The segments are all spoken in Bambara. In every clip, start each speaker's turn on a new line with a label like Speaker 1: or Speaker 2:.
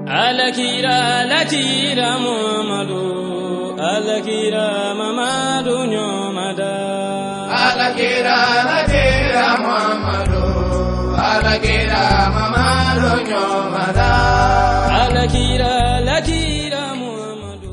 Speaker 1: Alakira lakira Muhammadu alakira Mamadu nyomada
Speaker 2: alakira lakira Muhammadu alakira Mamadu nyomada
Speaker 1: alakira lakira Muhammadu.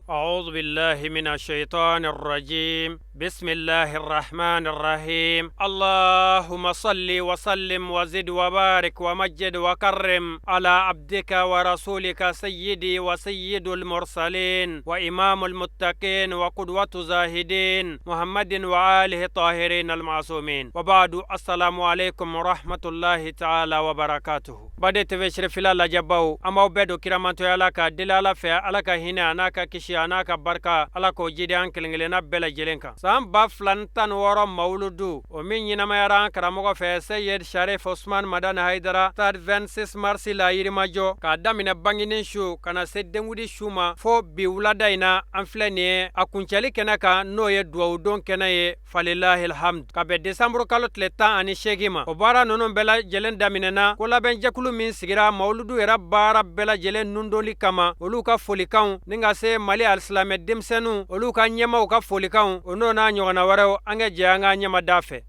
Speaker 3: أعوذ بالله من الشيطان الرجيم. بسم الله الرحمن الرحيم. اللهم صل وسلم وزد وبارك ومجد وكرم على عبدك ورسولك سيدي وسيد المرسلين وإمام المتقين وقدوة زاهدين محمد وآله الطاهرين المعصومين. وبعد، السلام عليكم ورحمة الله تعالى وبركاته. بعد تفشر في الله جباو أما بدو كرامتو يالاك دلالة في ألاك هنا أناك كشي أناك بركة ألاك وجدي أنكلنجلنا بلا جلنكا. San 2016 mawuludu o min ɲɛnamayara an karamɔgɔ fɛ Seyid Sharif Osman Madani Haidara stade 26 mars la Yirimajɔ, k'a daminɛ banginin su ka na se dengudi su ma fo bi wulada in na an filɛ nin ye a kuncɛli kɛnɛ kan, n'o ye duwawudon kɛnɛ ye falilahil hamd, ka bɛn desanburu kalo tile 18 ma. O baara ninnu bɛɛ lajɛlen daminɛna kolabɛnjɛkulu min sigira mawuludu yɛrɛ baara bɛɛ lajɛlen nundoli kama, olu ka folikanw ni ka se Mali alisilamɛ denmisɛnninw olu ka ɲɛmaw ka folikanw o n'o n'a ɲɔgɔnna wɛrɛw. An ka jɛ an ka ɲɛma da fɛ.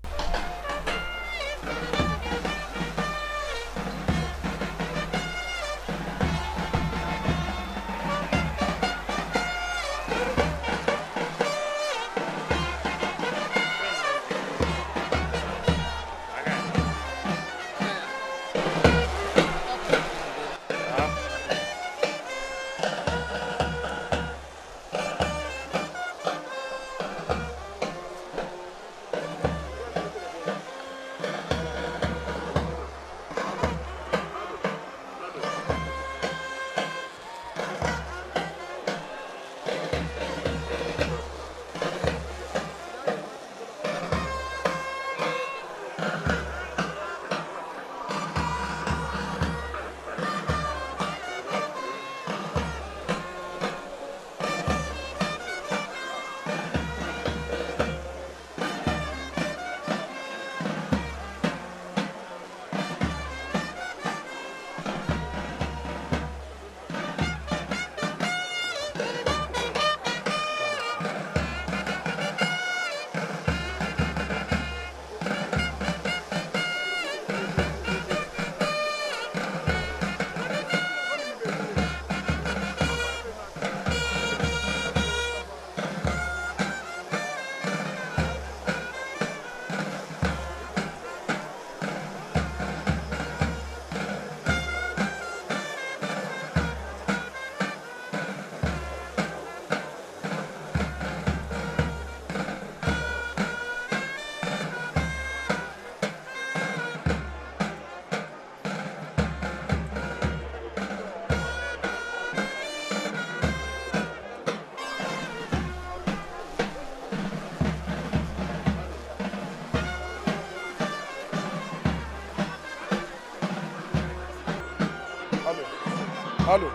Speaker 4: Allo,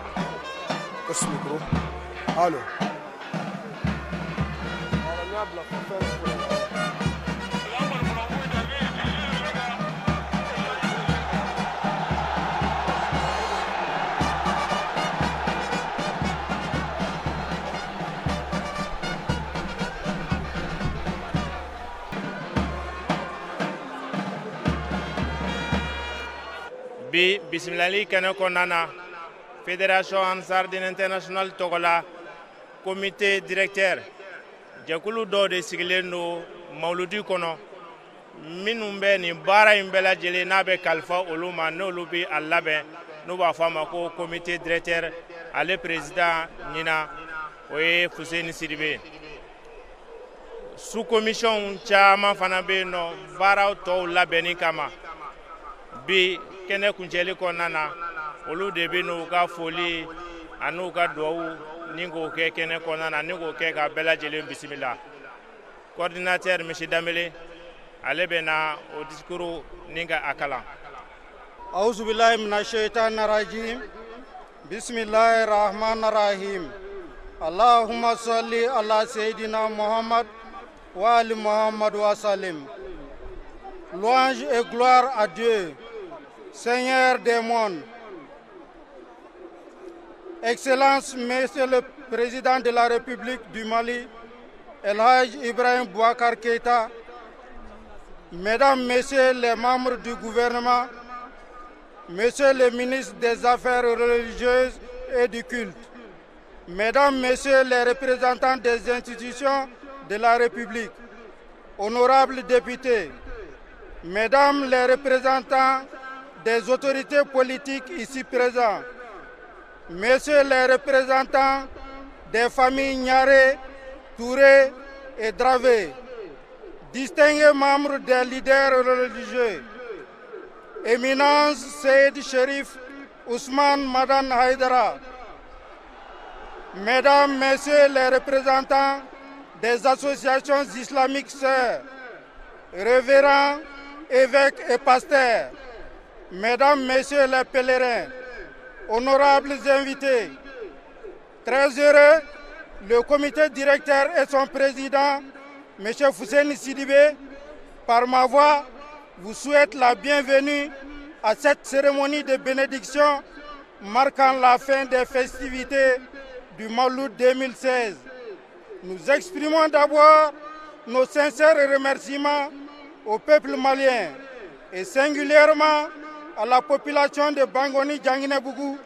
Speaker 4: est micro. Allo.
Speaker 5: Bi bisimilali kɛnɛ kɔnɔna na, Fédération Ansar Dine International tɔgɔ la, comité directeur jɛkulu dɔw de sigilen don mawuludi kɔnɔ, minnu bɛ nin baara in bɛɛ lajɛlen n'a bɛ kalifa olu ma, n'olu bɛ a labɛn, n'u b'a fɔ a ma ko comité directeur. Ale président ɲina o ye Fuseni Sidibe. Sous commission caman fana bɛ yen nɔ baaraw tɔw labɛnni kama. Bi kɛnɛ kuncɛli kɔnɔna na, olu de bɛ n'u ka foli an'u ka duwawu ni k'o kɛ kɛnɛ kɔnɔna na, ni k'o kɛ ka bɛɛ lajɛlen bisimila. Coordinateur Misi Danbele, ale bɛ na o discours ni ka a kalan.
Speaker 6: أعوذ بالله من الشيطان الرجيم. بسم الله الرحمن الرحيم. اللهم صل على سيدنا محمد وآل محمد وسلم. Louange et gloire à Dieu, Seigneur des mondes. Excellence, Monsieur le Président de la République du Mali, El Hadj Ibrahim Boubacar Keïta, Mesdames, Messieurs les membres du gouvernement, Monsieur le ministre des Affaires religieuses et du culte, Mesdames, Messieurs les représentants des institutions de la République, honorables députés, Mesdames les représentants des autorités politiques ici présents, Messieurs les représentants des familles Niaré, Touré et Dravé, distingués membres des leaders religieux, Éminence Seyd Chérif Ousmane Madani Haïdara, Mesdames, Messieurs les représentants des associations islamiques sœurs, révérends, évêques et pasteurs, Mesdames, Messieurs les pèlerins, honorables invités, très heureux, le comité directeur et son président, M. Fousseini Sidibé, par ma voix, vous souhaite la bienvenue à cette cérémonie de bénédiction marquant la fin des festivités du Mawloud 2016. Nous exprimons d'abord nos sincères remerciements au peuple malien et singulièrement à la population de Banconi Djanguinebougou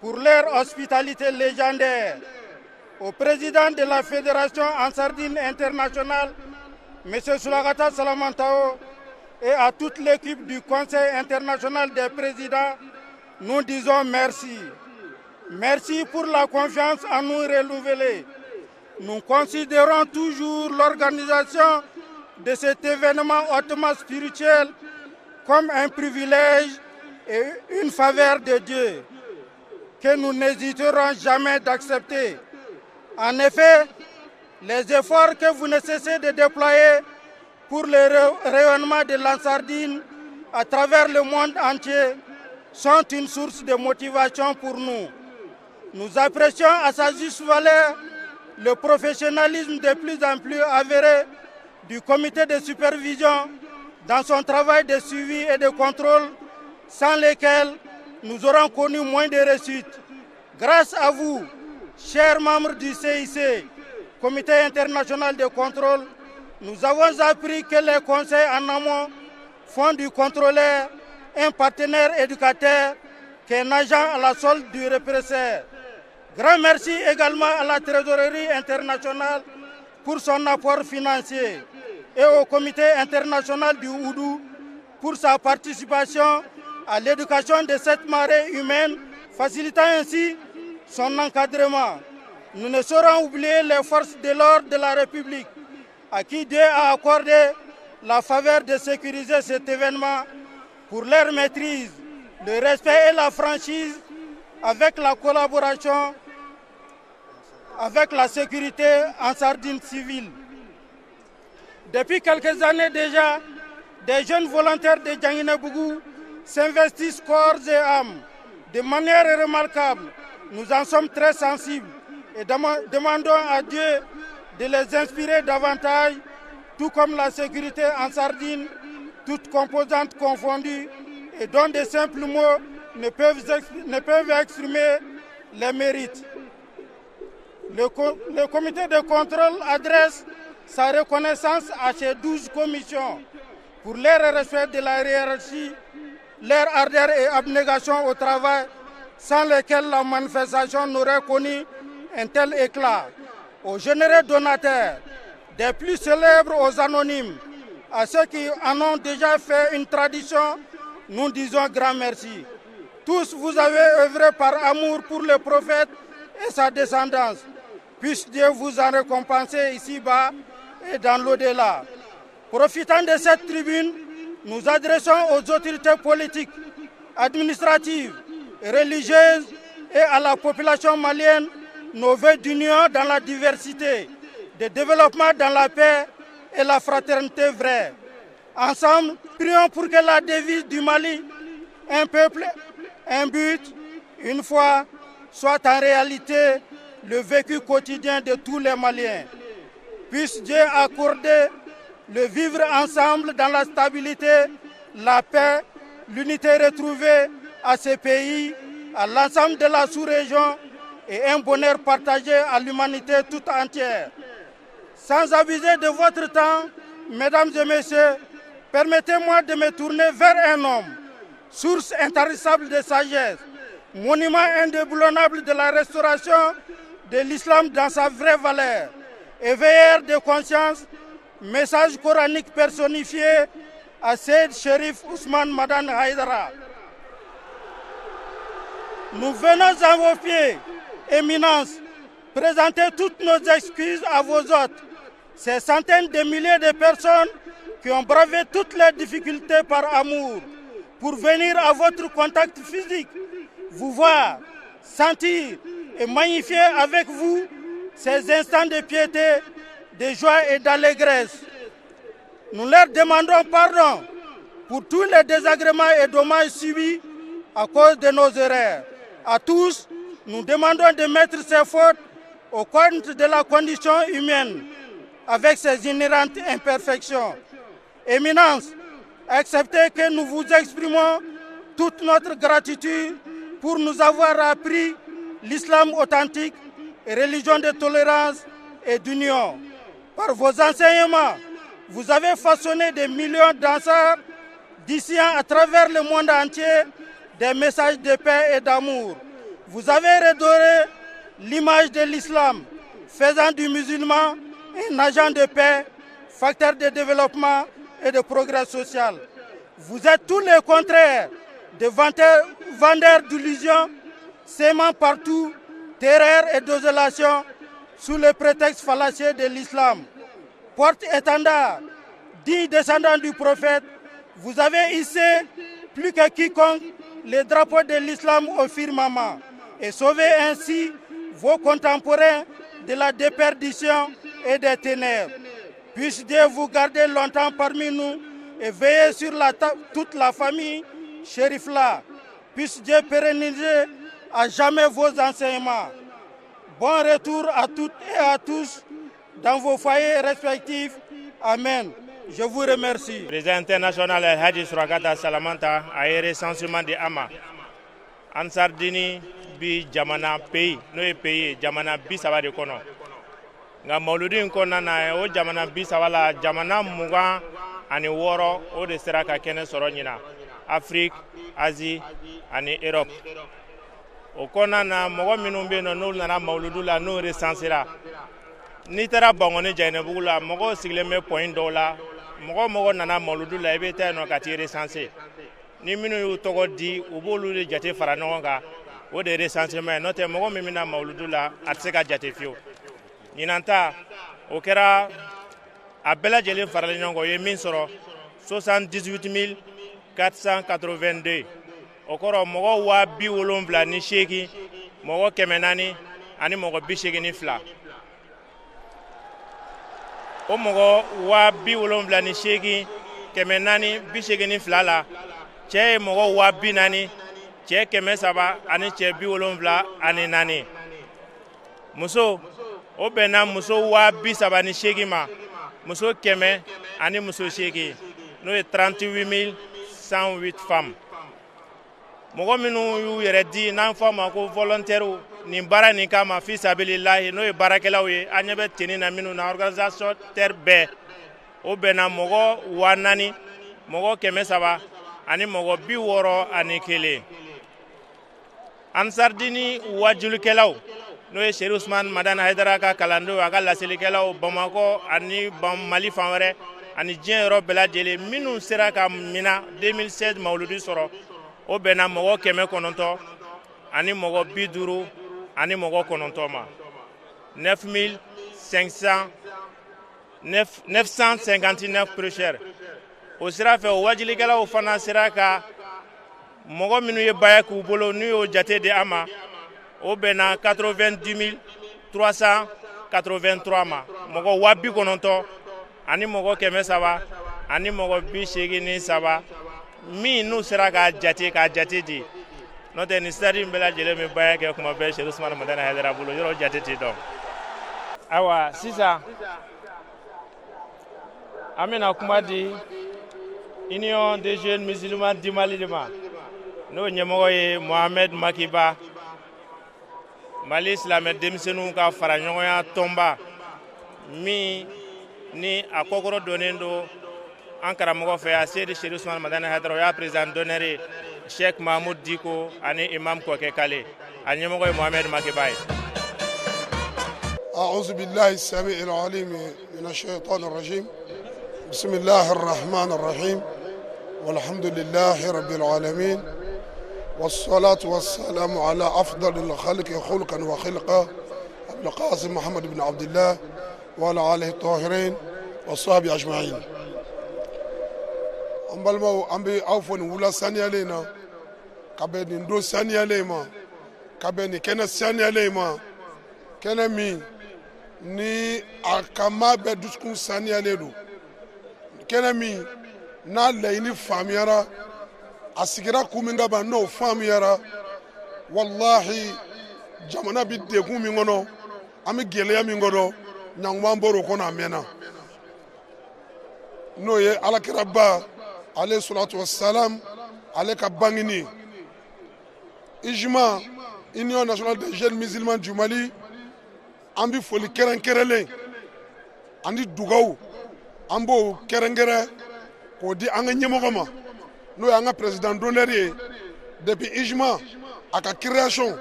Speaker 6: pour leur hospitalité légendaire, au président de la Fédération Ansar Dine internationale, M. Soulagata Salamantao, et à toute l'équipe du Conseil international des présidents, nous disons merci. Merci pour la confiance à nous renouveler. Nous considérons toujours l'organisation de cet événement hautement spirituel comme un privilège et une faveur de Dieu que nous n'hésiterons jamais d'accepter. En effet, les efforts que vous ne cessez de déployer pour le rayonnement de l'Ansar Dine à travers le monde entier sont une source de motivation pour nous. Nous apprécions à sa juste valeur le professionnalisme de plus en plus avéré du comité de supervision dans son travail de suivi et de contrôle, sans lesquels nous aurons connu moins de réussite. Grâce à vous, chers membres du CIC, Comité international de contrôle, nous avons appris que les conseils en amont font du contrôleur un partenaire éducateur qu'un agent à la solde du répresseur. Grand merci également à la Trésorerie internationale pour son apport financier et au Comité international du Oudou pour sa participation à l'éducation de cette marée humaine, facilitant ainsi son encadrement. Nous ne saurons oublier les forces de l'ordre de la République, à qui Dieu a accordé la faveur de sécuriser cet événement pour leur maîtrise, le respect et la franchise avec la collaboration avec la sécurité Ansar Dine civile. Depuis quelques années déjà, des jeunes volontaires de Djanguinebougou s'investissent corps et âme de manière remarquable. Nous en sommes très sensibles et demandons à Dieu de les inspirer davantage, tout comme la sécurité Ansar Dine, toutes composantes confondues, et dont de simples mots ne peuvent exprimer les mérites. Le comité de contrôle adresse sa reconnaissance à ces 12 commissions pour leur respect de la hiérarchie, leur ardeur et abnégation au travail, sans lesquels la manifestation n'aurait connu un tel éclat. Aux généreux donateurs, des plus célèbres aux anonymes, à ceux qui en ont déjà fait une tradition, nous disons grand merci. Tous vous avez œuvré par amour pour le prophète et sa descendance. Puisse Dieu vous en récompenser ici-bas et dans l'au-delà. Profitant de cette tribune, nous adressons aux autorités politiques, administratives, religieuses et à la population malienne nos vœux d'union dans la diversité, de développement dans la paix et la fraternité vraie. Ensemble, prions pour que la devise du Mali, un peuple, un but, une foi, soit en réalité le vécu quotidien de tous les Maliens. Puisse Dieu accorder le vivre ensemble dans la stabilité, la paix, l'unité retrouvée à ces pays, à l'ensemble de la sous-région et un bonheur partagé à l'humanité toute entière. Sans abuser de votre temps, mesdames et messieurs, permettez-moi de me tourner vers un homme, source intarissable de sagesse, monument indéboulonnable de la restauration de l'islam dans sa vraie valeur, éveilleur de conscience, message coranique personnifié à Seyd Chérif Ousmane Madani Haïdara. Nous venons à vos pieds, Éminence, présenter toutes nos excuses à vos hôtes, ces centaines de milliers de personnes qui ont bravé toutes les difficultés par amour pour venir à votre contact physique, vous voir, sentir et magnifier avec vous ces instants de piété, de joie et d'allégresse. Nous leur demandons pardon pour tous les désagréments et dommages subis à cause de nos erreurs. À tous, nous demandons de mettre ces fautes au compte de la condition humaine avec ses inhérentes imperfections. Éminence, acceptez que nous vous exprimons toute notre gratitude pour nous avoir appris l'islam authentique, religion de tolérance et d'union. Par vos enseignements, vous avez façonné des millions d'Ansars d'ici à travers le monde entier des messages de paix et d'amour. Vous avez redoré l'image de l'islam, faisant du musulman un agent de paix, facteur de développement et de progrès social. Vous êtes tout le contraire de vendeurs d'illusions, sémant partout terreur et désolation sous le prétexte fallacieux de l'islam. Porte-étendard, digne descendant du prophète, vous avez hissé plus que quiconque le drapeau de l'islam au firmament et sauvé ainsi vos contemporains de la déperdition et des ténèbres. Puisse Dieu vous garder longtemps parmi nous et veiller sur toute la famille Chérifla. Puisse Dieu pérenniser à jamais vos enseignements. Bon retour à toutes et à tous dans vos foyers respectifs. Amen. Je vous remercie.
Speaker 5: Président international El Hadji Surakata Salamanta a ye recensement di an ma. Ansardini bi jamana pays n'o ye pays ye jamana 30 de kɔnɔ. Nka mawuludi in kɔnɔna na, o jamana 30 la, jamana 26, o de sera ka kɛnɛ sɔrɔ ɲina, Afrique, Asie ani Europe. O kɔnɔna na, mɔgɔ minnu bɛ yen nɔ n'olu nana mawuludu la, n'o recensera, n'i taara Bankɔni Jɛnɛbugu la, mɔgɔw sigilen bɛ point dɔw la. Mɔgɔ mɔgɔ nana mawuludu la, i bɛ taa yen nɔ ka t'i recenser. Ni minnu y'u tɔgɔ di, u b'olu de jate fara ɲɔgɔn kan, o de ye recensement ye. N'o tɛ, mɔgɔ min bɛna mawuludu la, a tɛ se ka jate fiyewu. Ɲinan ta, o kɛra a bɛɛ lajɛlen faralen ɲɔgɔn kan, o ye min sɔrɔ, 78 482. O kɔrɔ, mɔgɔ 78 mɔgɔ 482. O mɔgɔ 78 482 la, cɛ ye mɔgɔ 40 cɛ 300 ani cɛ 74. Muso, o bɛnna muso 38 000 ma, muso 100 ani muso 8, n'o ye 38 108 femmes. Mɔgɔ minnu y'u yɛrɛ di, n'an fɔ a ma ko volontaire, nin baara nin kama fi sabililahi, n'o ye baarakɛlaw ye, an ɲɛ bɛ tenue na minnu na, organisateur bɛɛ, o bɛnna mɔgɔ 4000 mɔgɔ 300 ani mɔgɔ 61. Ansardini wajulikɛlaw, n'o ye Seri Usman Madani Hayidara ka kalandenw, a ka laselikɛlaw Bamakɔ ani Mali fan wɛrɛ ani diɲɛ yɔrɔ bɛɛ lajɛlen, minnu sera ka mina 2016 mawuludi sɔrɔ, o bɛnna mɔgɔ 900 ani mɔgɔ 59 ma, 9500 959 prêcheurs. O sira fɛ, o wajilikɛlaw fana sera ka mɔgɔ minnu ye baaya k'u bolo, n'u y'o jate di an ma, o bɛnna 90 383 ma, mɔgɔ 90 ani mɔgɔ 300 ani mɔgɔ 83 min n'u sera k'a jate, k'a jate di. N'o tɛ, nin stade in bɛɛ lajɛlen bɛ baara kɛ kuma bɛɛ Sedu Usumani Madani Hayidara bolo, yɔrɔ jate tɛ dɔn. Ayiwa, sisan an bɛna kuma di Union des jeunes musulmans du Mali de ma, n'o ɲɛmɔgɔ ye Mohamed Makiba. Mali silamɛ denmisɛnninw ka fara ɲɔgɔnya tɔnba min ni a kɔkɔrɔ donnen don an karamɔgɔ fɛ a Seyidi Sherif Usman Madani Hayidara, o y'a président d'honneur ye, Sheikh Mahmoud Diko ani Imam Kɔkɛ Kale, a ɲɛmɔgɔ ye Mohamed Makeba ye.
Speaker 4: أعوذ بالله السميع العليم من الشيطان الرجيم. بسم الله الرحمن الرحيم، والحمد لله رب العالمين، والصلاة والسلام على أفضل الخلق خلقا وخلقا، أبو القاسم محمد بن عبد الله وعلى آله الطاهرين وصحبه أجمعين. An balimaw, an bɛ aw fo nin wula saniyalen na, ka bɛn nin don saniyalen ma, ka bɛn nin kɛnɛ saniyalen ma, kɛnɛ min ni a ka maa bɛɛ dusukun saniyalen don, kɛnɛ min n'a laɲini faamuyara, a sigira kun min kama, n'o faamuyara, walahi, jamana bi degun min kɔnɔ, an bɛ gɛlɛya min kɔnɔ, ɲankuman bɔr'o kɔnɔ a mɛnna. N'o ye alakiraba ale salatu wasalam ale ka bangini. UJMA, Union nationale des jeunes musulmans du Mali, an bɛ foli kɛrɛnkɛrɛnlen ani dugawu, an b'o kɛrɛnkɛrɛn k'o di an ka ɲɛmɔgɔ ma, n'o y'an ka président d'honneur ye depuis UJMA a ka création,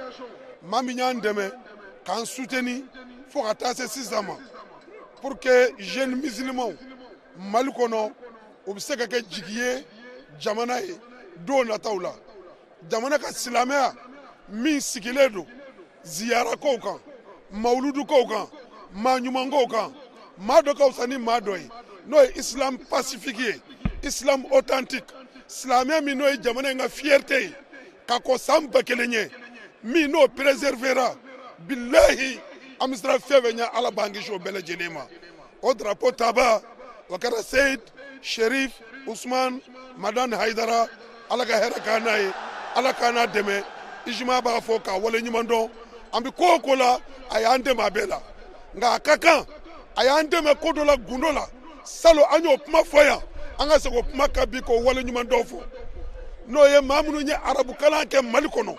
Speaker 4: maa min y'an dɛmɛ k'an soutenir fo ka taa se sisan ma, pour que jeunes musulmans Mali kɔnɔ, o bɛ se ka kɛ jigi ye jamana ye don nataw la, jamana ka silamɛya min sigilen don ziyarakow kan, mawuludukow kan, maa ɲumankow kan, maa dɔ ka fisa ni maa dɔ ye, n'o ye islam pacifique ye, islam authentique, silamɛya min n'o ye jamana in ka fierté ye ka kɔ san 1000 ɲɛ, min n'o préservera. Bilahi, an bɛ siran fɛn fɛn ɲɛ, Ala b'an kisi o bɛɛ lajɛlen ma. O drapeau taba, o kɛra Seyid Sherif Usman Madani Hayidara. Ala ka hɛrɛ k'an n'a ye, Ala k'an n'a dɛmɛ. UJMA b'a fɔ k'a wale ɲuman dɔn. An bɛ ko o ko la, a y'an dɛmɛ a bɛɛ la, nka a ka kan a y'an dɛmɛ ko dɔ la, gundo la. Salon an y'o kuma fɔ yan, an ka segin o kuma kan bi k'o wale ɲuman dɔn fɔ, n'o ye maa minnu ye arabukalan kɛ Mali kɔnɔ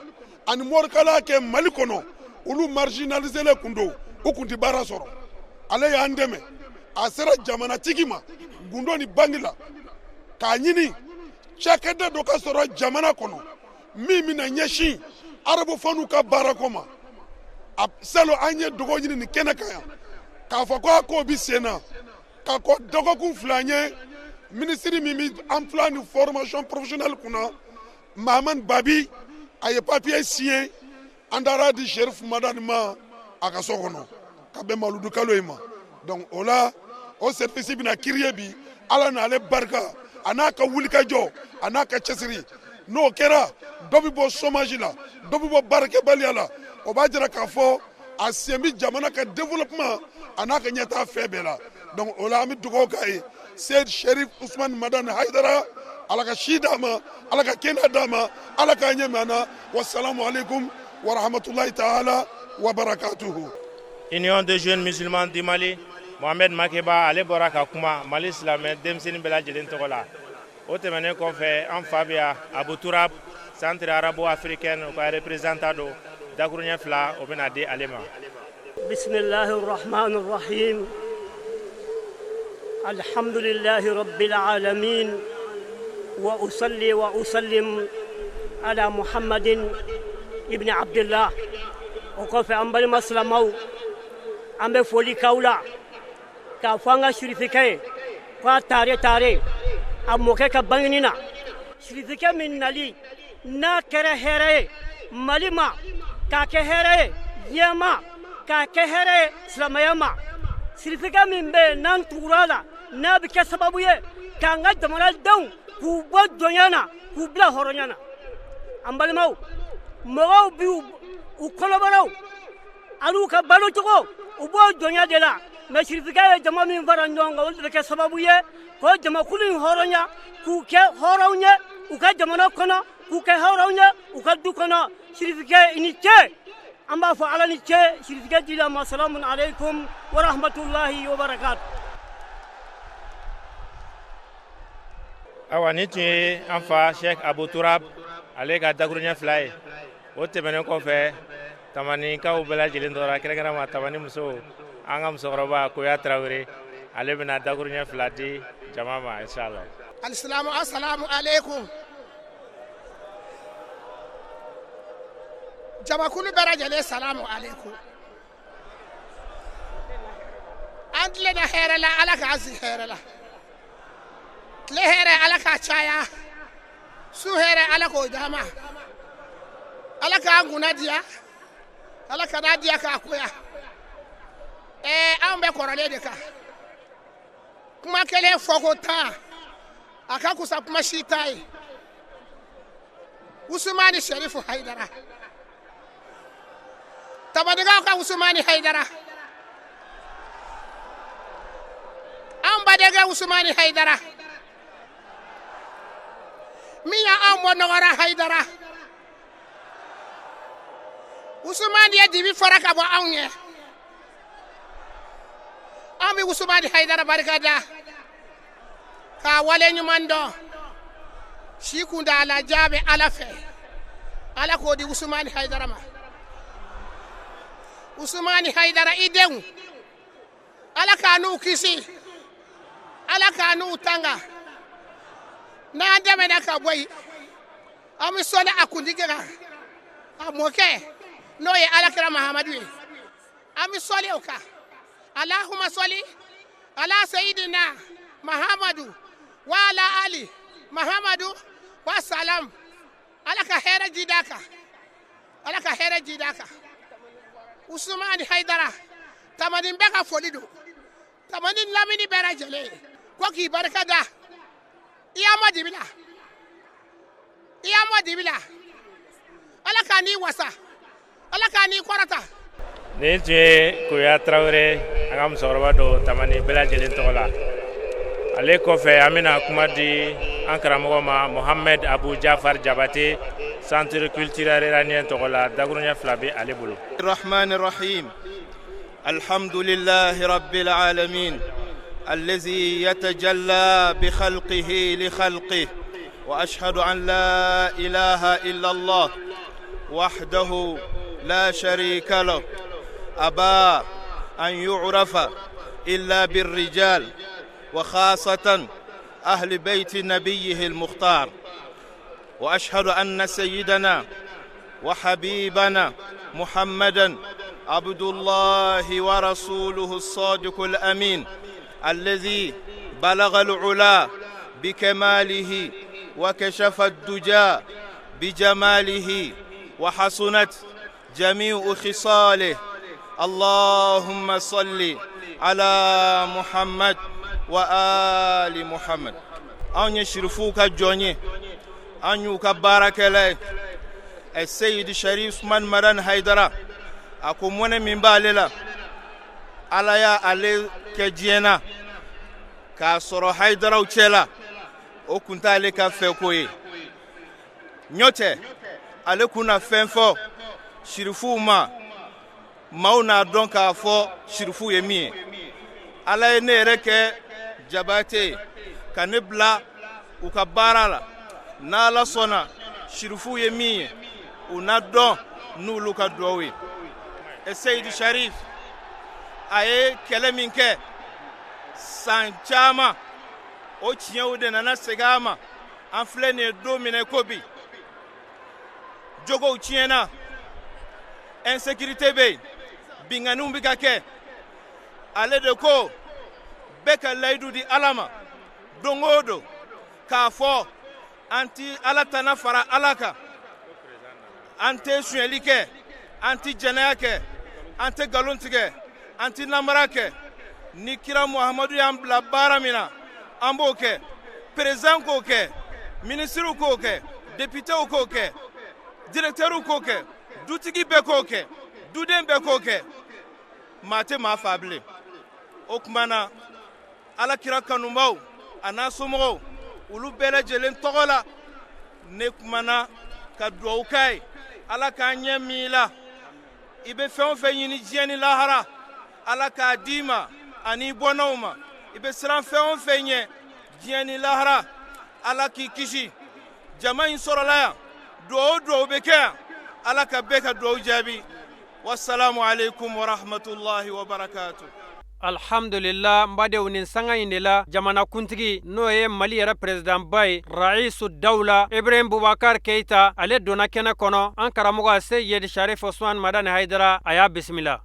Speaker 4: ani morikalan kɛ Mali kɔnɔ, olu marginalisé kun don, u kun tɛ baara sɔrɔ. Ale y'an dɛmɛ, a sera jamanatigi ma gundo ni bangi la k'a ɲini cakɛda dɔ ka sɔrɔ jamana kɔnɔ min bɛna ɲɛsin arabofaniw ka baarako ma. A salon an ye dogo ɲini nin kɛnɛ kan yan k'a fɔ ko a k'o bi sen na ka kɔ dɔgɔkun 2 ɲɛ. Minisiri min bɛ emploi ni formation professionnelle kunna, Mahamani Babi, a ye papier signé, an taara di Sherif Madani ma a ka so kɔnɔ ka bɛn maludu kalo in ma. Donc o la, o service bɛna créer bi, Ala n'ale barika, a n'a ka wulikajɔ, a n'a ka cɛsiri. N'o kɛra, dɔ bɛ bɔ chômage la, dɔ bɛ bɔ baarakɛbaliya la. O b'a jira k'a fɔ a sen bɛ jamana ka développement a n'a ka ɲɛtaa fɛn bɛɛ la. Donc o la, an bɛ dugawu k'a ye, Seyid Sherif Usman Madani Hayidara, Ala ka si d'a ma, Ala ka kɛnɛya d'a ma, Ala k'a ɲɛ mɛn na. Wasalamu aleykum wa rahmatulahi taala wa barakatuhu.
Speaker 5: Union des jeunes musulmans du Mali, Mohamed Makeba, ale bɔra ka kuma Mali silamɛ denmisɛnnin bɛɛ lajɛlen tɔgɔ la. O tɛmɛnen kɔfɛ, an fa bɛ yan, Abu Turab, Centre arabo africaine, o ka représentant don. Dakuruɲɛ 2, o bɛna di ale ma.
Speaker 7: بسم الله الرحمن الرحيم، الحمد لله رب العالمين، وأصلي وأسلم على محمد ابن عبد الله. O kɔfɛ, an balima silamɛw, an bɛ foli k'aw la k'a fɔ an ka sirifikɛ ye k'a tare tare a mɔkɛ ka bangeni na. Sirifikɛ min nali n'a kɛra hɛrɛ ye Mali ma, k'a kɛ hɛrɛ ye diɲɛ ma, k'a kɛ hɛrɛ ye silamɛya ma, sirifikɛ min bɛ yen n'an tugura la, n'a bɛ kɛ sababu ye k'an ka jamanadenw k'u bɔ jɔnya na k'u bila hɔrɔnya na. An balimaw, mɔgɔw bi u kɔnɔbaraw ani u ka balocogo, u b'o jɔnya de la, mɛ sirifikɛ ye jama min fara ɲɔgɔn kan, olu de bɛ kɛ sababu ye k'o jamakulu in hɔrɔnya, k'u kɛ hɔrɔnw ye u ka jamana kɔnɔ, k'u kɛ hɔrɔnw ye u ka du kɔnɔ. Sirifikɛ, i ni ce. An b'a fɔ Ala ni ce sirifikɛ dila ma. Salamu aleykum wa rahmatulahi wa barakatu.
Speaker 5: Awa, ni tun ye an fa Sheikh Abu Turab, ale ka dakuruɲɛ 2 ye. O tɛmɛnen kɔfɛ, Tamanikaw bɛɛ lajɛlen tɔgɔ la, kɛrɛnkɛrɛn ma Tamani muso, an ka musokɔrɔba Koya Tarawele, ale bɛna dakuruɲɛ 2 di jama ma inshallah.
Speaker 8: Alisilamu, asalamu aleykum. Jamakulu bɛɛ lajɛlen, salamu aleykum. An tilenna hɛrɛ la, Ala k'an sigi hɛrɛ la. Tile hɛrɛ, Ala k'a caya. Su hɛrɛ, Ala k'o d'an ma. Ala k'an kunna diya, Ala ka n'a diya k'a koya. Anw bɛ kɔrɔlen de kan. Kuma kelen fɔko 10, a ka kusa kuma si ta ye. Usumani Sherifu Hayidara, Tamanikaw ka Usumani Hayidara, an badenkɛ Usumani Hayidara, min y'anw bɔ nɔgɔra Hayidara. Usumani ye dibi fara ka bɔ anw ɲɛ. An bɛ Usumani Hayidara barika da k'a wale ɲuman dɔn. Si kun da ala jaabi Ala fɛ, Ala k'o di Usumani Hayidara ma. Usumani Hayidara, i denw, Ala k'a n'u kisi, Ala k'a n'u tanga. N'an dɛmɛna ka bɔ yen, an bɛ sɔli a kuntigi kan, a mɔkɛ n'o ye Alakira Mahamadu ye, an bɛ sɔli o kan. Alahuma sɔli ala seyidina Mahamadu wa ala ali Mahamadu wa salam. Ala ka hɛrɛ ji d'a kan, Ala ka hɛrɛ ji d'a kan. Usumani Hayidara, Tamani bɛɛ ka foli don, Tamani lamini bɛɛ lajɛlen ko k'i barika da. I y'a mɔ dibi la, i y'a mɔ dibi la. Ala k'a n'i wasa, Ala k'a n'i kɔrɔta.
Speaker 5: Nin tun ye Koya Tarawele, an ka musokɔrɔba don Tamani bɛɛ lajɛlen tɔgɔ la. Ale kɔfɛ, an bɛna kuma di an karamɔgɔ ma, Mohamed Abu Jafar Jabate, Centre culturel iranien tɔgɔ la. Dakuruɲɛ 2 bɛ ale bolo.
Speaker 2: الرحمن الرحيم. الحمد لله رب العالمين الذي يتجلى بخلقه لخلقه، وأشهد أن لا إله إلا الله وحده لا شريك له، أبى أن يعرف إلا بالرجال وخاصة أهل بيت نبيه المختار، وأشهد أن سيدنا وحبيبنا محمدا عبد الله ورسوله الصادق الأمين الذي بلغ العلا بكماله وكشف الدجى بجماله وحسنت جميع خصاله. اللهم صل على محمد وآل محمد. Anw ye sirifuw ka jɔn ye, an y'u ka baarakɛla ye. Ɛ Seyidi Sharif Usman Madan Haidara, a ko mɔnɛ min b'ale la, Ala y'a ale kɛ diɲɛ na k'a sɔrɔ Haidaraw cɛ la, o kun t'ale ka fɛ ko ye. Ɲɔ tɛ ale kun na fɛn fɔ sirifuw ma, maaw n'a dɔn k'a fɔ sirifuw ye min ye. Ala ye ne yɛrɛ kɛ Jabate ye ka ne bila u ka baara la. N'Ala sɔnna, sirifuw ye min ye, u na dɔn n'olu ka duwawu ye. Ɛ Seyidi Sharif, a ye kɛlɛ min kɛ san caman, o tiɲɛw de nana segin a ma. An filɛ nin ye don min na ko bi, jogow tiɲɛna, insécurité bɛ yen, binkanniw bɛ ka kɛ. Ale de ko bɛɛ ka layidu di Ala ma don o don k'a fɔ an ti Ala tana fara Ala kan, an tɛ sonyɛli kɛ, an tɛ jɛnɛya kɛ, an tɛ nkalon tigɛ, an tɛ namara kɛ. Ni kira Muhamadu y'an bila baara min na, an b'o kɛ. Président k'o kɛ, minisiriw k'o kɛ, députéw k'o kɛ, directeurw k'o kɛ, dutigi bɛɛ k'o kɛ, duden bɛɛ k'o kɛ, maa tɛ maa faa bilen. O tuma na, Ala kira kanubaw a n'a somɔgɔw, olu bɛɛ lajɛlen tɔgɔ la, ne kumana ka duwawu k'a ye. Ala k'a ɲɛ min la, i bɛ fɛn o fɛn ɲini diɲɛ ni lahara, Ala k'a d'i ma ani bɔnnaw ma. I bɛ siran fɛn o fɛn ɲɛ diɲɛ ni lahara, Ala k'i kisi. Jama in sɔrɔla yan, duwawu o duwawu bɛ kɛ yan, Ala ka bɛɛ ka duwawu jaabi. والسلام عليكم ورحمة الله وبركاته.
Speaker 3: Alhamdulillah, n badenw, nin sanga in de la jamanakuntigi, n'o ye Mali yɛrɛ perezidanba ye, Raisu Dawula Ibrahim Bubakar Keyita, ale donna kɛnɛ kɔnɔ. An karamɔgɔ Seyid Sharif Osman Madani Hayidara, a y'a bisimila.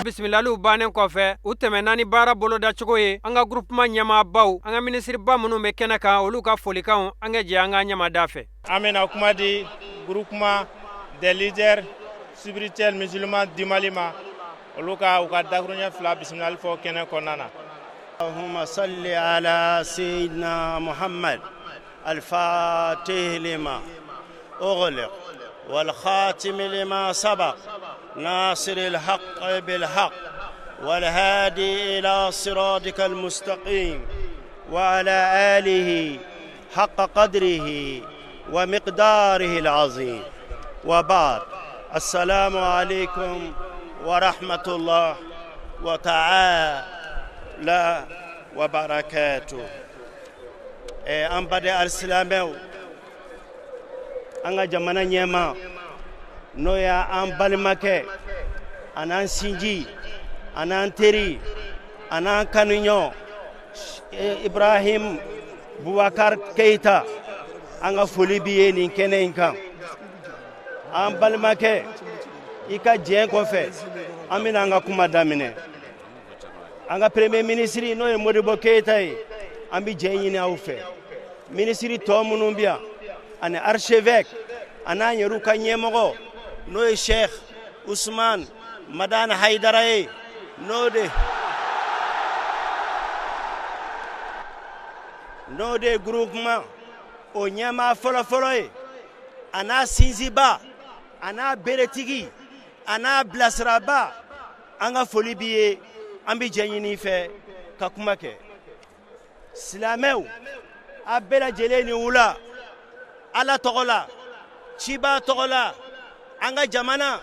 Speaker 3: Bisimilaliw bannen kɔfɛ, u tɛmɛna ni baara bolodacogo ye. An ka groupement ɲɛmaabaw, an ka minisiriba minnu bɛ kɛnɛ kan, olu ka folikanw, an ka jɛ an ka ɲɛmada fɛ.
Speaker 5: An bɛna kuma di groupement des leaders spirituels musulmans du Mali ma, olu ka u ka dakuruɲɛ 2 bisimilali fɔ kɛnɛ kɔnɔna na.
Speaker 9: اللهم صل على سيدنا محمد الفاتح لما أغلق والخاتم لما سبق ناصر الحق بالحق والهادي إلى صراطك المستقيم وعلى آله حق قدره ومقداره العظيم، وبعد، السلام عليكم ورحمة الله وتعالى وبركاته. An baden alisilamɛw, an ka jamana ɲɛma, n'o y'an balimakɛ an'an sinji an'an teri an'an kanuɲɔ Ibrahim Bubakar Keyita, an ka foli b'i ye nin kɛnɛ in kan. An balimakɛ, I ka diɲɛ kɔfɛ, an bɛna an ka kuma daminɛ. An ka premier ministre, n'o ye Modibo Keyita ye, an bɛ jɛ ɲini aw fɛ. Minisiri tɔ minnu bɛ yan ani archevêque an'an yɛrɛw ka ɲɛmɔgɔ, n'o ye Sheikh Usman Madani Hayidara ye, n'o de ye groupement o ɲɛmaa fɔlɔfɔlɔ ye, a n'a sinsinba, a n'a beretigi, a n'a bilasiraba, an ka foli b'i ye. An bɛ jɛ ɲini i fɛ ka kuma kɛ. Silamɛw, a bɛɛ lajɛlen ni wula, Ala tɔgɔ la, ciba tɔgɔ la, an ka jamana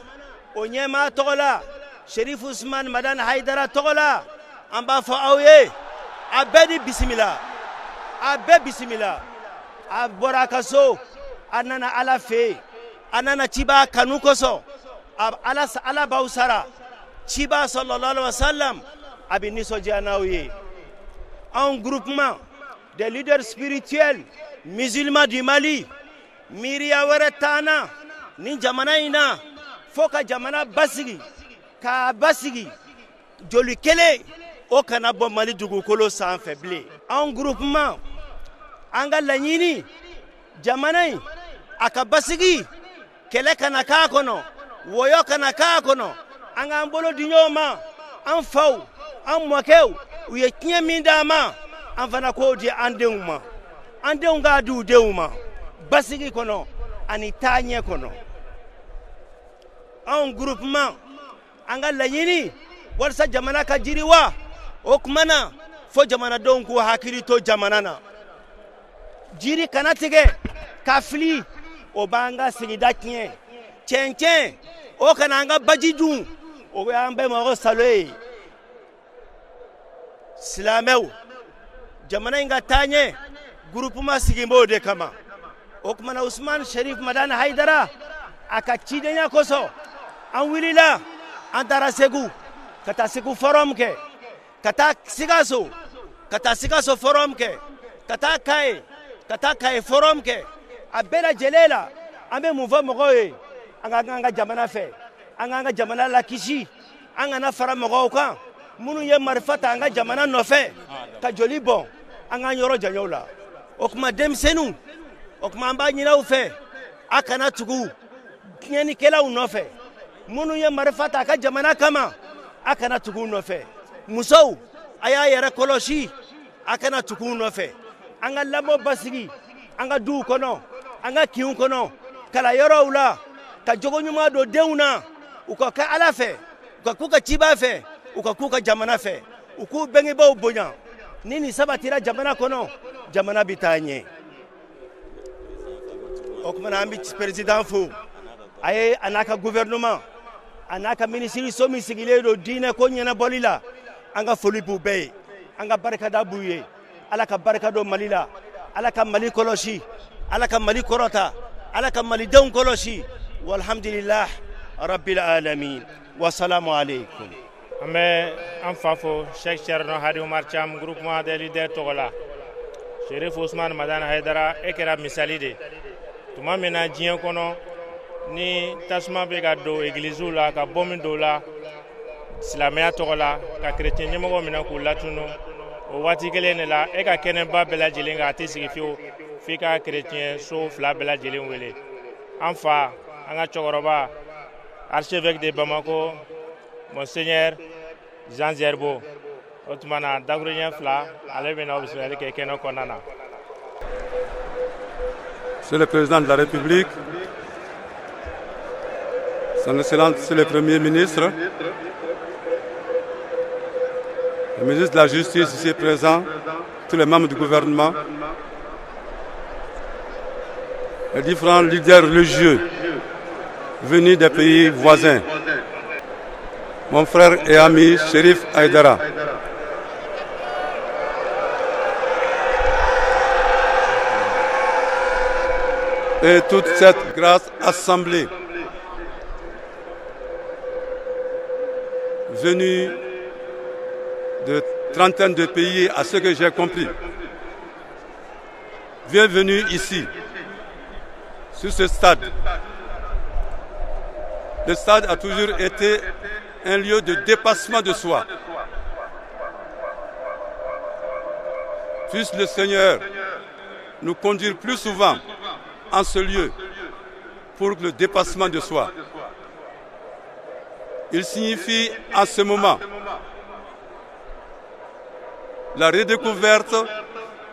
Speaker 9: o ɲɛmaa tɔgɔ la, Sherif Usman Madani Hayidara tɔgɔ la, an b'a fɔ aw ye, a bɛɛ ni bisimila, a bɛɛ bisimila. A bɔra a ka so, a nana Ala fɛ yen, a nana ciba kanu kosɔn. Ala, Ala b'aw sara. Ciba sallallahu alaihi wasallam a bɛ nisɔndiya n'aw ye. Anw groupement des leaders spirituels musulmans du Mali, miiriya wɛrɛ t'an na nin jamana in na fo ka jamana basigi, k'a basigi, joli kelen o kana bɔ Mali dugukolo sanfɛ bilen. Anw groupement, an ka laɲini, jamana in a ka basigi, kɛlɛ kana k'a kɔnɔ, wɔyɔ kana k'a kɔnɔ. An k'an bolo di ɲɔgɔn ma. An faw, an mɔkɛw, u ye tiɲɛ min d'an ma, an fana k'o di an denw ma, an denw k'a di u denw ma, basigi kɔnɔ ani taaɲɛ kɔnɔ. Anw groupement, an ka laɲini walasa jamana ka jiriwa, o tuma na fo jamanadenw k'u hakili to jamana na. Jiri kana tigɛ ka fili, o b'an ka sigida tiɲɛ. Cɛncɛn o kana an ka baji dun, o y'an bɛɛ mɔgɔ salo ye. Silamɛw, jamana in ka taaɲɛ, groupement sigi b'o de kama. O tuma na, Usman Sherif Madani Hayidara a ka cidenya kosɔn, an wulila, an taara Segu ka taa Segu forum kɛ, ka taa Sikaso, ka taa Sikaso forum kɛ, ka taa Kaye, ka taa Kaye forum kɛ. A bɛɛ lajɛlen la, an bɛ mun fɔ mɔgɔw ye? An ka an ka jamana fɛ, an k'an ka jamana lakisi, an kana fara mɔgɔw kan minnu ye marifa ta an ka jamana nɔfɛ ka joli bɔn. An k'an yɔrɔ janya o la. O tuma denmisɛnninw, o tuma an b'a ɲini aw fɛ, a kana tugu tiɲɛnikɛlaw nɔfɛ minnu ye marifa ta a ka jamana kama. A kana tugu u nɔfɛ. Musow, a y'a yɛrɛ kɔlɔsi, a kana tugu u nɔfɛ. An ka lamɔ basigi an ka duw kɔnɔ, an ka kinw kɔnɔ, kalanyɔrɔw la, ka jogo ɲuman don denw na, u ka kɛ Ala fɛ, u ka k'u ka ciba fɛ, u ka k'u ka jamana fɛ, u k'u bengebaaw bonya. Ni nin sabatira jamana kɔnɔ, jamana bɛ taa ɲɛ. O tuma na, an bɛ président fo, a ye a n'a ka gouvernement, a n'a ka minisiriso min sigilen don diinɛ ko ɲɛnabɔli la. An ka foli b'u bɛɛ ye, an ka barikada b'u ye. Ala ka barika don Mali la, Ala ka Mali kɔlɔsi, Ala ka Mali kɔrɔta, Ala ka malidenw kɔlɔsi. Walhamdulillah rabbil alamin, wasalamu aleykum.
Speaker 5: An bɛ an fa fo, Cheikh Thierno Hadi Umar Cham, groupement des leaders tɔgɔ la. Sherif Usman Madani Hayidara, e kɛra misali de tuma min na diɲɛ kɔnɔ ni tasuma bɛ ka don egiliziw la, ka bɔmi don la silamɛya tɔgɔ la, ka kerecɛn ɲɛmɔgɔ minɛ k'u latunu. O waati kelen de la, e ka kɛnɛba bɛɛ lajɛlen kan, a tɛ sigi fiyewu f'i ka kerecɛn so fila bɛɛ lajɛlen wele. An fa, an ka cɛkɔrɔba, archevêque de Bamako, monseigneur Jean Zerbo, o tuma na dakuruɲɛ fila, ale bɛna o bisimilali kɛ kɛnɛ kɔnɔna na.
Speaker 10: Monsieur le Président de la République, Son Excellence Monsieur le Premier ministre, le ministre de la Justice ici présent, tous les membres du gouvernement, les différents leaders religieux venus des pays voisins, mon frère et ami Chérif Aïdara, et toute cette grâce assemblée venue de trentaine de pays à ce que j'ai compris. Bienvenue ici, sur ce stade. Le stade a toujours été un lieu de dépassement de soi. Puisse le Seigneur nous conduire plus souvent en ce lieu pour le dépassement de soi. Il signifie en ce moment la redécouverte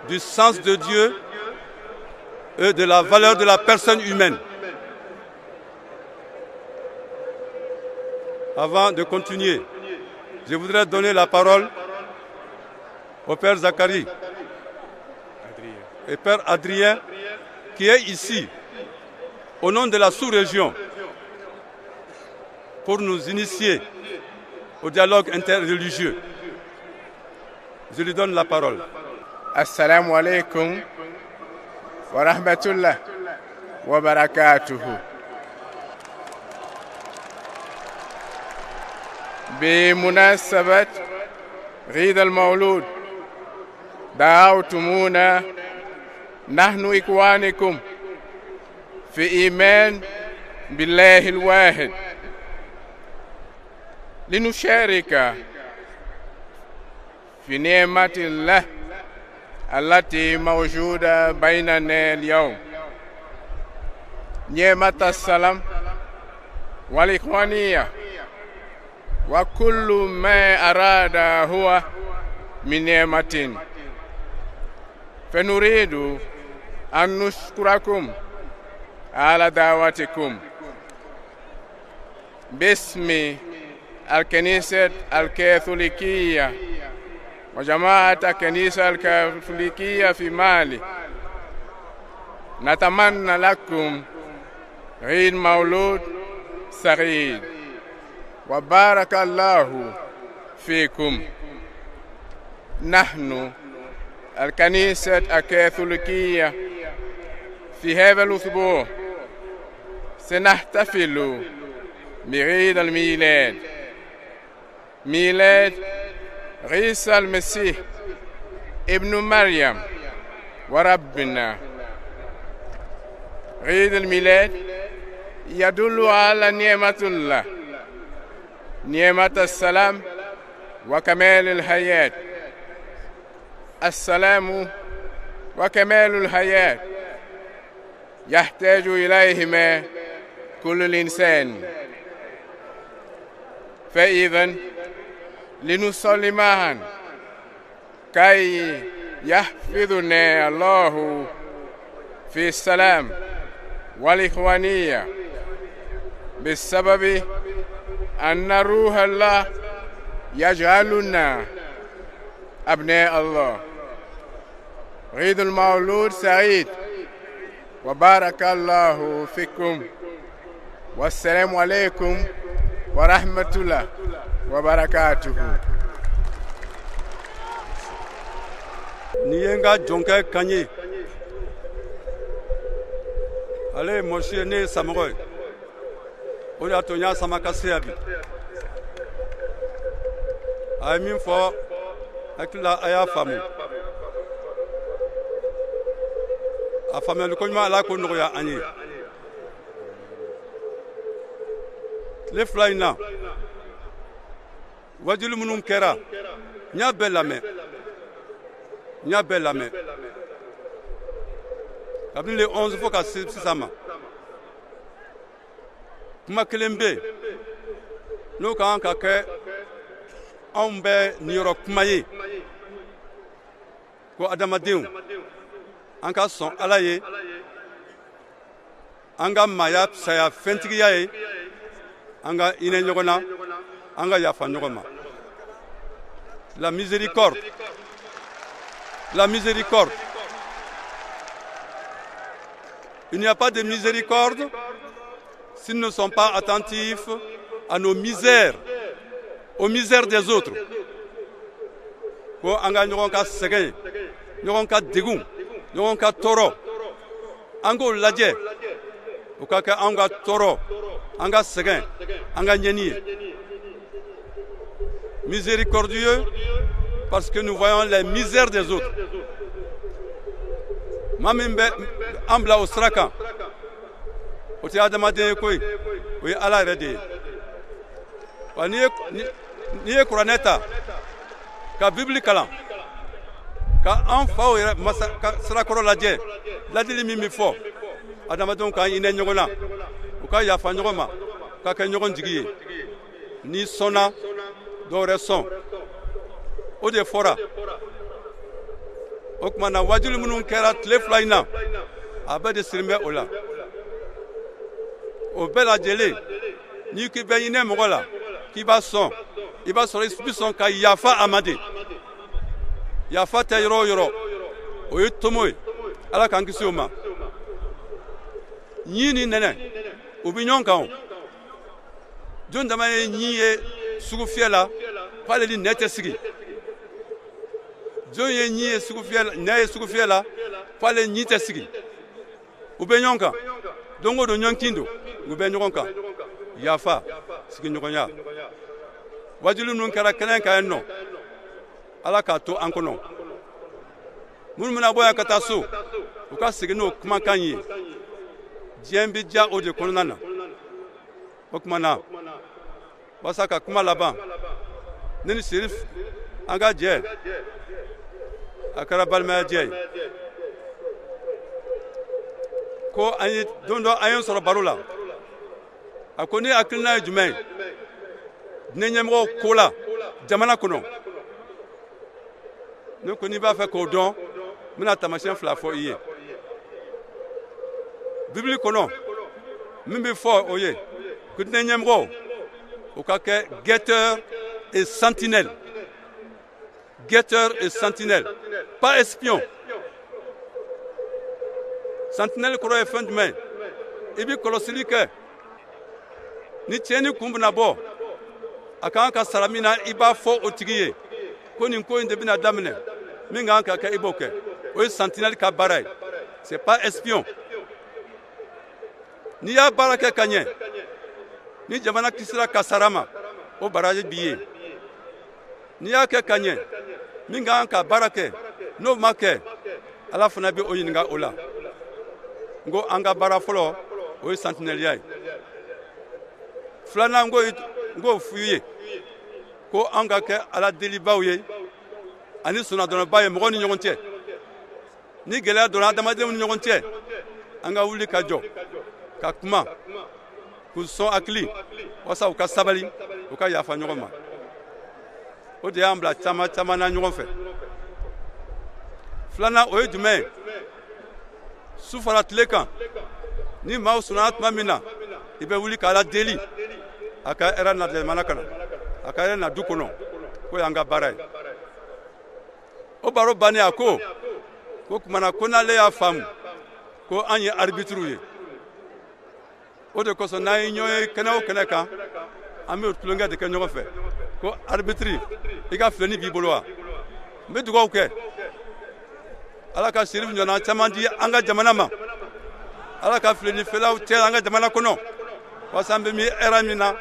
Speaker 10: du sens de Dieu et de la valeur de la personne humaine. Avant de continuer, je voudrais donner la parole au Père Zacharie et Père Adrien qui est ici au nom de la sous-région pour nous initier au dialogue interreligieux. Je lui donne la parole.
Speaker 11: السلام عليكم ورحمة الله وبركاته. بمناسبة عيد المولود دعوتمونا نحن إخوانكم في إيمان بالله الواحد لنشارك في نعمة الله التي موجودة بيننا اليوم، نعمة السلام والإخوانية وكل ما أراد هو من نعمة. فنريد أن نشكركم على دعوتكم باسم الكنيسة الكاثوليكية وجماعة الكنيسة الكاثوليكية في مالي. نتمنى لكم عيد مولود سعيد وبارك الله فيكم. نحن الكنيسة الكاثوليكية في هذا الأسبوع سنحتفل بعيد الميلاد، ميلاد عيسى المسيح ابن مريم وربنا. عيد الميلاد يدل على نعمة الله، نعمة السلام وكمال الحياة. السلام وكمال الحياة يحتاج إليهما كل الإنسان. فإذا لنصلي معا كي يحفظنا الله في السلام والإخوانية، بسبب أن روح الله يجعلنا أبناء الله. عيد المولود سعيد وبارك الله فيكم، والسلام عليكم ورحمة الله وبركاته.
Speaker 10: Nin ye n ka jɔnkɛ kan ye. Ale ye mɔsi ye, ne ye samɔgɔ ye. O de y'a to n y'a sama ka se yan bi. A ye min fɔ, hakili la a y'a faamu. A faamuyali ko ɲuman, Ala k'o nɔgɔya an ye. Tile 2 in na, wajuli minnu kɛra, n y'a bɛɛ lamɛn, n y'a bɛɛ lamɛn kabini le 11 fo ka se sisan ma. Kuma kelen bɛ yen n'o ka kan ka kɛ anw bɛɛ niyɔrɔ kuma ye, ko adamadenw an ka sɔn Ala ye, an ka maaya saya fɛntigiya ye, an ka hinɛ ɲɔgɔn na, an ka yafa ɲɔgɔn ma. La miséricorde, la miséricorde. Il n'y a pas de miséricorde si nous ne sommes pas attentifs à nos misères, aux misères des autres. Ko an ka ɲɔgɔn ka sɛgɛn, ɲɔgɔn ka degun, ɲɔgɔn ka tɔɔrɔ, an k'o lajɛ, o ka kɛ anw ka tɔɔrɔ, an ka sɛgɛn, an ka ɲɛni ye. Miséricordieux parce que nous voyons les misères des autres. Maa min bɛ an bila o sira kan, o tɛ adamaden ye koyi, O ye Ala yɛrɛ de ye. Wa n'i ye kuranɛ ta ka Bibili kalan, ka an faw yɛrɛ masa ka sirakɔrɔ lajɛ, ladili min bɛ fɔ adamadenw ka hinɛ ɲɔgɔn na, u ka yafa ɲɔgɔn ma, ka kɛ ɲɔgɔn jigi ye. N'i sɔnna, dɔwɛrɛ sɔn. O de fɔra. O tuma na, wajuli minnu kɛra tile 2 in na, a bɛɛ de sirin bɛ o la. O bɛɛ lajɛlen, n'i k'i bɛ hinɛ mɔgɔ la, k'i b'a sɔn, i b'a sɔrɔ i bɛ sɔn ka yafa a ma de. Yafa tɛ yɔrɔ o yɔrɔ, o ye tomo ye. Ala k'an kisi o ma. Ɲin ni nɛnɛ, u bɛ ɲɔgɔn kan o. Jɔn dama ye ɲin ye sugufiyɛ la k'ale ni nɛ tɛ sigi? Jɔn ye ɲin ye sugufiyɛ la, nɛ ye sugufiyɛ la k'ale ɲin tɛ sigi? U bɛ ɲɔgɔn kan don o don, ɲɔgɔn kin don, u bɛ ɲɔgɔn kan. Yafa, sigiɲɔgɔnya, wajuli ninnu kɛra kɛnɛ kan yan nɔ, Ala k'a to an kɔnɔ. Minnu bɛna bɔ yan ka taa so, u ka segin n'o kumakan ye. Diɲɛ bɛ diya o de kɔnɔna na. O tuma na, walasa ka kuma laban, ne ni Serif, an ka jɛ a kɛra balimaya jɛ ye. Ko an ye don dɔ, an ye sɔrɔ baro la, a ko ne hakilina ye jumɛn ye diinɛ ɲɛmɔgɔw ko la jamana kɔnɔ? Ne ko n'i b'a fɛ k'o dɔn, n bɛna taamasiyɛn 2 fɔ i ye Bibili kɔnɔ. Min bɛ fɔ, o ye ko diinɛ ɲɛmɔgɔw, o ka kɛ guetteur et sentinelle. Guetteur et sentinelle, pas espion. Sentinelle kɔrɔ ye fɛn jumɛn ye? I bɛ kɔlɔsili kɛ. Ni tiɲɛni kun bɛna bɔ, a kan ka sara min na, i b'a fɔ o tigi ye ko nin ko in de bɛna daminɛ, min kan ka kɛ, i b'o kɛ. O ye sentinelle ka baara ye, c'est pas espion. N'i y'a baara kɛ ka ɲɛ, ni jamana kisira kasara ma, o baraji b'i ye. N'i y'a kɛ ka ɲɛ, min kan ka baara kɛ, n'o ma kɛ, Ala fana bɛ o ɲininka o la. N ko an ka baara fɔlɔ, o ye sentinelle ye. Filanan, n k'o f'u ye ko an ka kɛ Ala delibaw ye ani sunnadɔnba ye mɔgɔw ni ɲɔgɔn cɛ. Ni gɛlɛya donna adamadenw ni ɲɔgɔn cɛ, an ka wuli ka jɔ ka kuma k'u sɔn hakili, walasa u ka sabali, u ka yafa ɲɔgɔn ma. O de y'an bila caman caman na ɲɔgɔn fɛ. Filanan, o ye jumɛn ye? Su fara tile kan, ni maaw sunɔgɔra tuma min na, i bɛ wuli k'Ala deli a ka hɛrɛ na jamana kɔnɔ, a ka hɛrɛ na du kɔnɔ. K'o y'an ka baara ye. O baro bannen, a ko kumana ko n'ale y'a faamu ko an ye arbitre ye, o de kosɔn n'an ye ɲɔgɔn ye kɛnɛ o kɛnɛ kan, an bɛ tulonkɛ de kɛ ɲɔgɔn fɛ ko arbitre, i ka filɛni b'i bolo wa. N bɛ dugawu kɛ, Ala ka Serif ɲɔgɔnna caman di an ka jamana ma. Ala ka filenifɛlaw cɛ an ka jamana kɔnɔ, walasa an bɛ min hɛrɛ min na,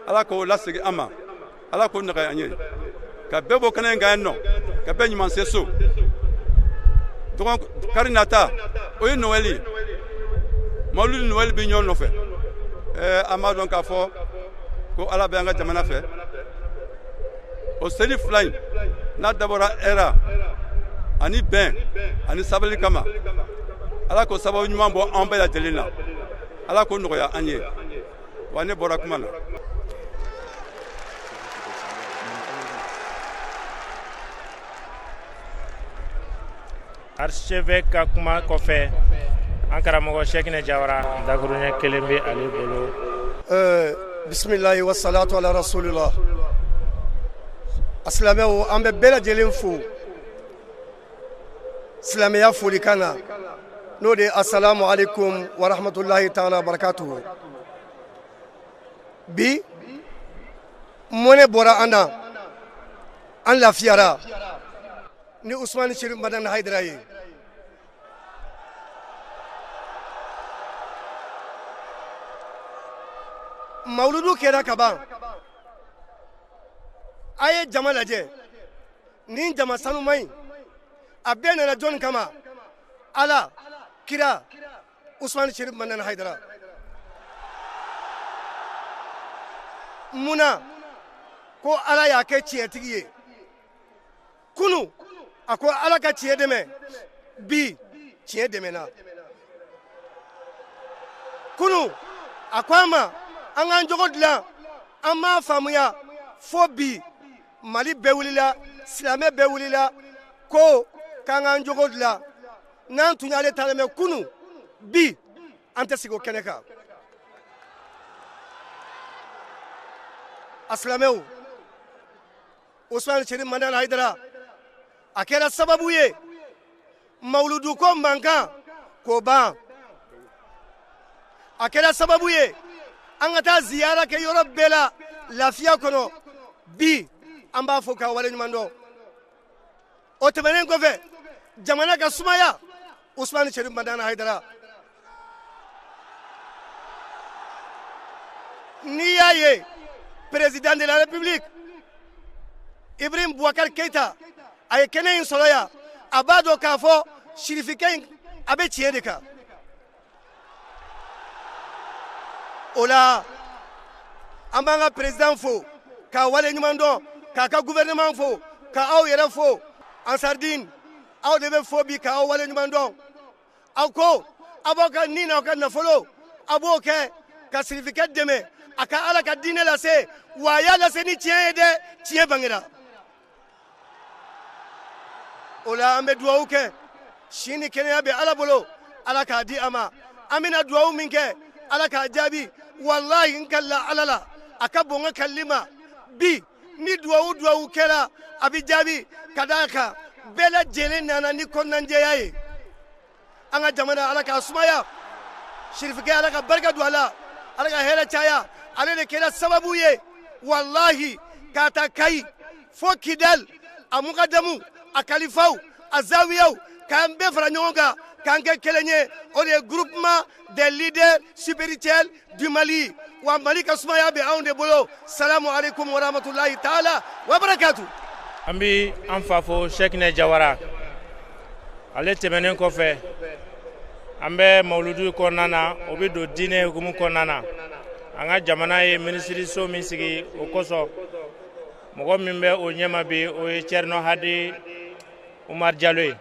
Speaker 10: Ala k'o lasegin an ma. Ala k'o nɔgɔya an ye. Ka bɛɛ bɔ kɛnɛ in kan yan nɔ, ka bɛɛ ɲuman se so. Dɔgɔ kari nata, o ye Noël ye. Mawuludi ni Noël bɛ ɲɔgɔn nɔfɛ. An b'a dɔn k'a fɔ ko Ala bɛ an ka jamana fɛ. O seli 2 in n'a dabɔra hɛrɛ ani bɛn ani sabali kama, Ala k'o sababu ɲuman bɔ an bɛɛ lajɛlen na. Ala k'o nɔgɔya an ye. Wa ne bɔra kuma na.
Speaker 5: Archevêque ka kuma kɔfɛ, an karamɔgɔ Sɛkinɛ Jawara, dakuruɲɛ kelen bɛ ale bolo.
Speaker 12: Bisimilahi wasalatu ala rasulillah. A silamɛw, an bɛ bɛɛ lajɛlen fo silamɛya folikan na, n'o de ye asalamu alaikum wa rahmatulahi taala wa barakatuhu. Bi mɔnɛ bɔra an na, an lafiyara ni Usumani Sherif Madani Hayidara ye. Mawuludu kɛra ka ban, a ye jama lajɛ. Nin jama sanuman in, a bɛɛ nana jɔnni kama? Ala kira Usumani Sherif Madani Hayidara. Mun na ko Ala y'a kɛ tiɲɛtigi ye? Kunu a ko Ala ka tiɲɛ dɛmɛ, bi tiɲɛ dɛmɛna. Kunu a ko an ma an k'an jogo dilan, an m'a faamuya fo bi. Mali bɛɛ wulila, silamɛ bɛɛ wulila ko k'an k'an jogo dilan. N'an tun y'ale ta lamɛn kunu, bi an tɛ sigi o kɛnɛ kan. A silamɛw, Usumani Serif Madani Hayidara a kɛra sababu ye mawuludu ko mankan k'o ban. A kɛra sababu ye an ka taa ziyara kɛ yɔrɔ bɛɛ la lafiya kɔnɔ. Bi an b'a fo k'a waleɲuman dɔn. O tɛmɛnen kɔfɛ, jamana ka sumaya, Usumani Serif Madani Hayidara. N'i y'a ye président de la République Ibrahim Boubacar Keita a ye kɛnɛ in sɔrɔ yan, a b'a dɔn k'a fɔ sirifikɛ in a bɛ tiɲɛ de kan. O la an b'an ka président fo k'a waleɲuman dɔn, k'a ka gouvernement fo, ka aw yɛrɛ fo. Ansardine, aw de bɛ fo bi k'aw waleɲuman dɔn. Aw ko aw b'aw ka ni n'aw ka nafolo, aw b'o kɛ ka sirifikɛ dɛmɛ a ka Ala ka diinɛ lase. Wa a y'a lase ni tiɲɛ ye dɛ, tiɲɛ bangera. O la an bɛ dugawu kɛ, si ni kɛnɛya bɛ Ala bolo, Ala k'a di a ma. An bɛna dugawu min kɛ, Ala k'a jaabi. Walahi n kalila Ala la, a ka bon n ka kalili ma bi. Ni dugawu dugawu kɛra, a bɛ jaabi, ka d'a kan bɛɛ lajɛlen nana ni kɔnɔnajɛya ye. An ka jamana, Ala k'a sumaya. Sirifikɛ, Ala ka barika don a la, Ala ka hɛrɛ caya. Ale de kɛra sababu ye walahi k'a ta Kayi fo Kidal, a mukadamu, a kalifaw, a zawiyaw, k'an bɛɛ fara ɲɔgɔn kan k'an kɛ kelen ye. O de ye groupement des leaders spirituels du Mali. Wa Mali ka sumaya bɛ anw de bolo. Salamu alaikum warahmatulahi taala wa barakatu.
Speaker 5: An bɛ an fa fo, Sɛkinɛ Jawara. Ale tɛmɛnen kɔfɛ, an bɛ mawuludu kɔnɔna na, o bɛ don diinɛ hukumu kɔnɔna na. An ka jamana ye minisiriso min sigi o kosɔn, mɔgɔ min bɛ o ɲɛma bi, o ye Cɛrinɔ Hadi Umar Jalo ye.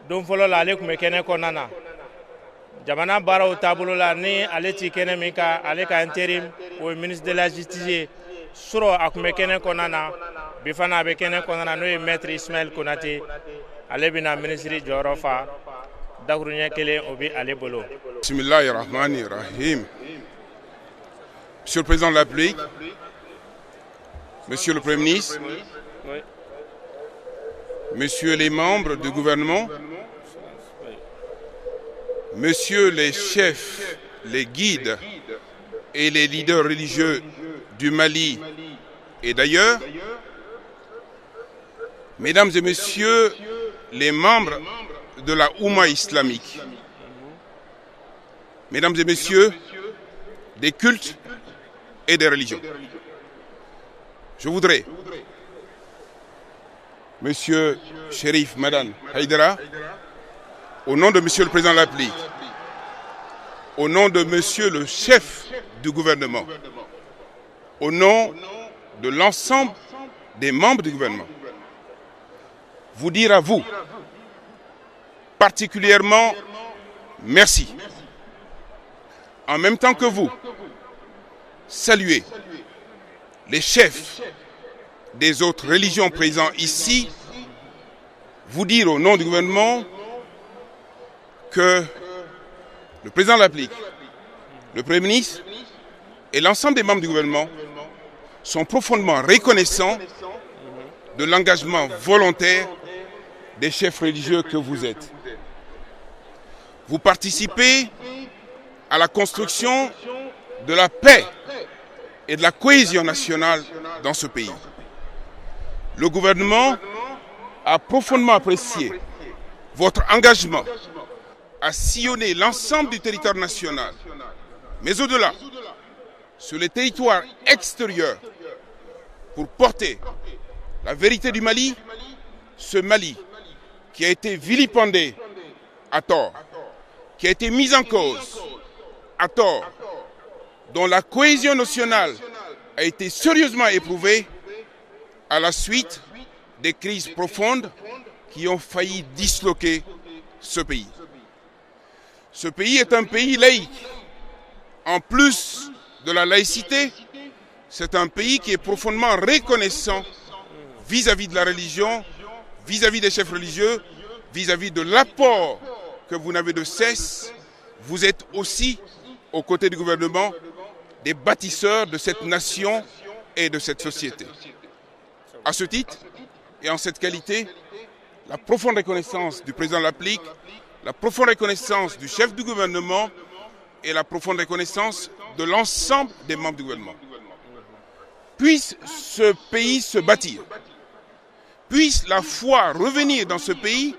Speaker 5: Don fɔlɔ la, ale tun bɛ kɛnɛ kɔnɔna na. Jamana baaraw taabolo la, ni ale ti kɛnɛ min kan, ale ka intérim, o ye ministre de la justice ye. Surɔ a tun bɛ kɛnɛ kɔnɔna na, bi fana a bɛ kɛnɛ kɔnɔna na, n'o ye maître Ismaël Konate. Ale bɛna minisiri jɔyɔrɔ fa, dakuruɲɛ kelen o bɛ ale bolo.
Speaker 13: Bismillahi rahmani rahim. Monsieur le Président de la République, Monsieur le Premier ministre, Monsieur les membres du gouvernement, Monsieur les chefs, les guides et les leaders religieux du Mali et d'ailleurs, Mesdames et Messieurs les membres de la Oumma islamique, Mesdames et Messieurs des cultes et des religions. Je voudrais, Monsieur Chérif Madani Haïdara, au nom de Monsieur le Président de la République, au nom de Monsieur le chef du gouvernement, au nom de l'ensemble des membres du gouvernement, vous dire à vous particulièrement merci. En même temps que vous, saluer les chefs des autres religions présents ici, vous dire au nom du gouvernement que le président de la République, le Premier ministre et l'ensemble des membres du gouvernement sont profondément reconnaissants de l'engagement volontaire des chefs religieux que vous êtes. Vous participez à la construction de la paix et de la cohésion nationale dans ce pays. Le gouvernement a profondément apprécié votre engagement à sillonner l'ensemble du territoire national, mais au-delà, sur les territoires extérieurs, pour porter la vérité du Mali, ce Mali qui a été vilipendé à tort, qui a été mis en cause à tort, dont la cohésion nationale a été sérieusement éprouvée à la suite des crises profondes qui ont failli disloquer ce pays. Ce pays est un pays laïque. En plus de la laïcité, c'est un pays qui est profondément reconnaissant vis-à-vis de la religion, vis-à-vis des chefs religieux, vis-à-vis de l'apport que vous n'avez de cesse. Vous êtes aussi, aux côtés du gouvernement, des bâtisseurs de cette nation et de cette société. À ce titre et en cette qualité, la profonde reconnaissance du président de la République, la profonde reconnaissance du chef du gouvernement et la profonde reconnaissance de l'ensemble des membres du gouvernement. Puisse ce pays se bâtir, puisse la foi revenir dans ce pays,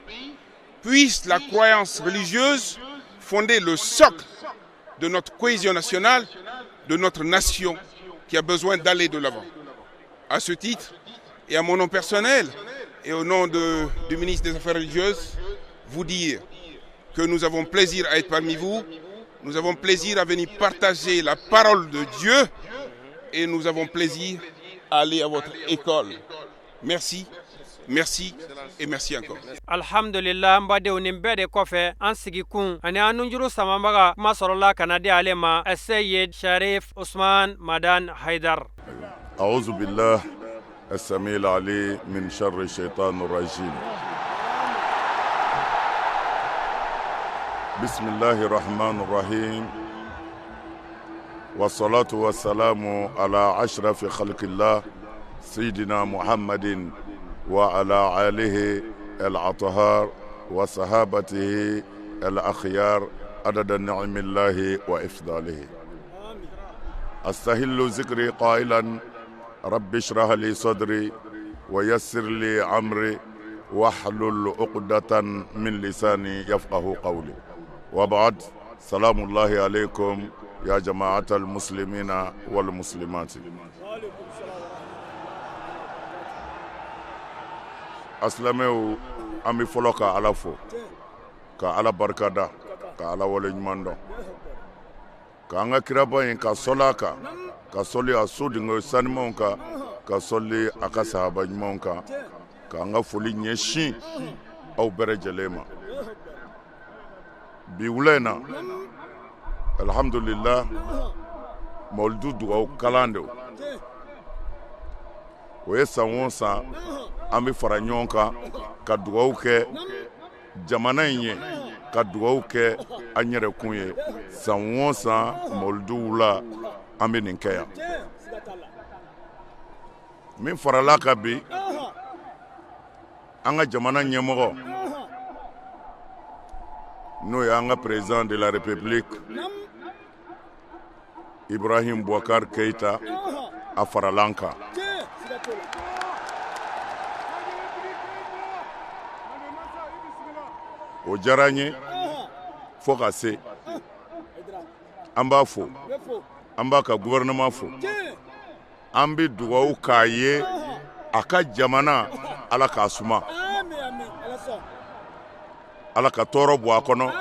Speaker 13: puisse la croyance religieuse fonder le socle de notre cohésion nationale, de notre nation qui a besoin d'aller de l'avant. À ce titre, et à mon nom personnel, et au nom du ministre des Affaires religieuses, vous dire que nous avons plaisir à être parmi vous, nous avons plaisir à venir partager la parole de Dieu et nous avons plaisir à aller à votre école. Merci, merci et merci encore.
Speaker 3: Alhamdulillah, n badenw, nin bɛɛ de kɔfɛ, an sigikun ani an nunjuru samabaga kuma sɔrɔla ka na di ale ma, Seyid Sharif Usman Madan Haidar.
Speaker 14: أعوذ بالله السميع العليم من شر الشيطان الرجيم. بسم الله الرحمن الرحيم، والصلاة والسلام على أشرف خلق الله سيدنا محمد وعلى آله الأطهار وصحابته الأخيار عدد نعم الله وإفضاله. أستهل ذكري قائلا: رب اشرح لي صدري ويسر لي أمري واحلل عقدة من لساني يفقه قولي. وبعد، سلام الله عليكم يا جماعة المسلمين والمسلمات. Asilamɛw, an bɛ fɔlɔ ka Ala fo, ka Ala barikada, ka Ala waleɲuman dɔn, k'an ka kiraba in ka sɔli a kan, ka sɔli a sodenkɛ sanumanw kan, ka sɔli a ka sahaba ɲumanw kan, k'an ka foli ɲɛsin aw bɛɛ lajɛlen ma bi wula in na. Alhamdulillah, mawuludu dugawu kalan de, o ye san o san an bɛ fara ɲɔgɔn kan ka dugawu kɛ jamana in ye, ka dugawu kɛ an yɛrɛkun ye. San o san mawuludu wula, an bɛ nin kɛ yan. Min farala kan bi, an ka jamana ɲɛmɔgɔ, n'o ye an ka président de la République Ibrahim Boubacar Keïta, a farala an kan. O diyara n ye fo ka se. An b'a fo, an b'a ka gouvernement fo, an bɛ dugawu k'a ye, a ka jamana, Ala k'a suma, Ala ka tɔɔrɔ bɔ a kɔnɔ,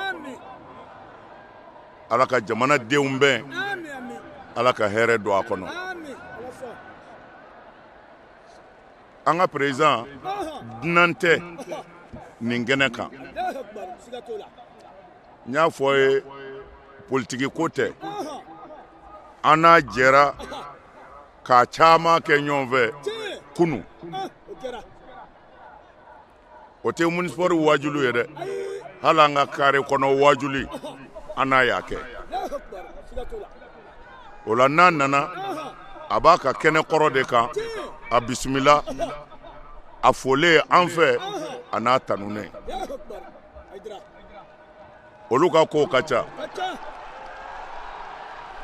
Speaker 14: Ala ka jamana denw bɛn, Ala ka hɛrɛ don a kɔnɔ. An ka président dunan tɛ nin kɛnɛ kan. N y'a fɔ ye, politiki ko tɛ, an n'a jɛra k'a caman kɛ ɲɔgɔn fɛ kunu. O tɛ Omnisports wajulu ye dɛ, hali an ka carré kɔnɔ wajuli, an n'a y'a kɛ. O la, n'a nana, a b'a ka kɛnɛ kɔrɔ de kan. A bisimila, a folen an fɛ, a n'a tanunen. Olu ka kow ka ca.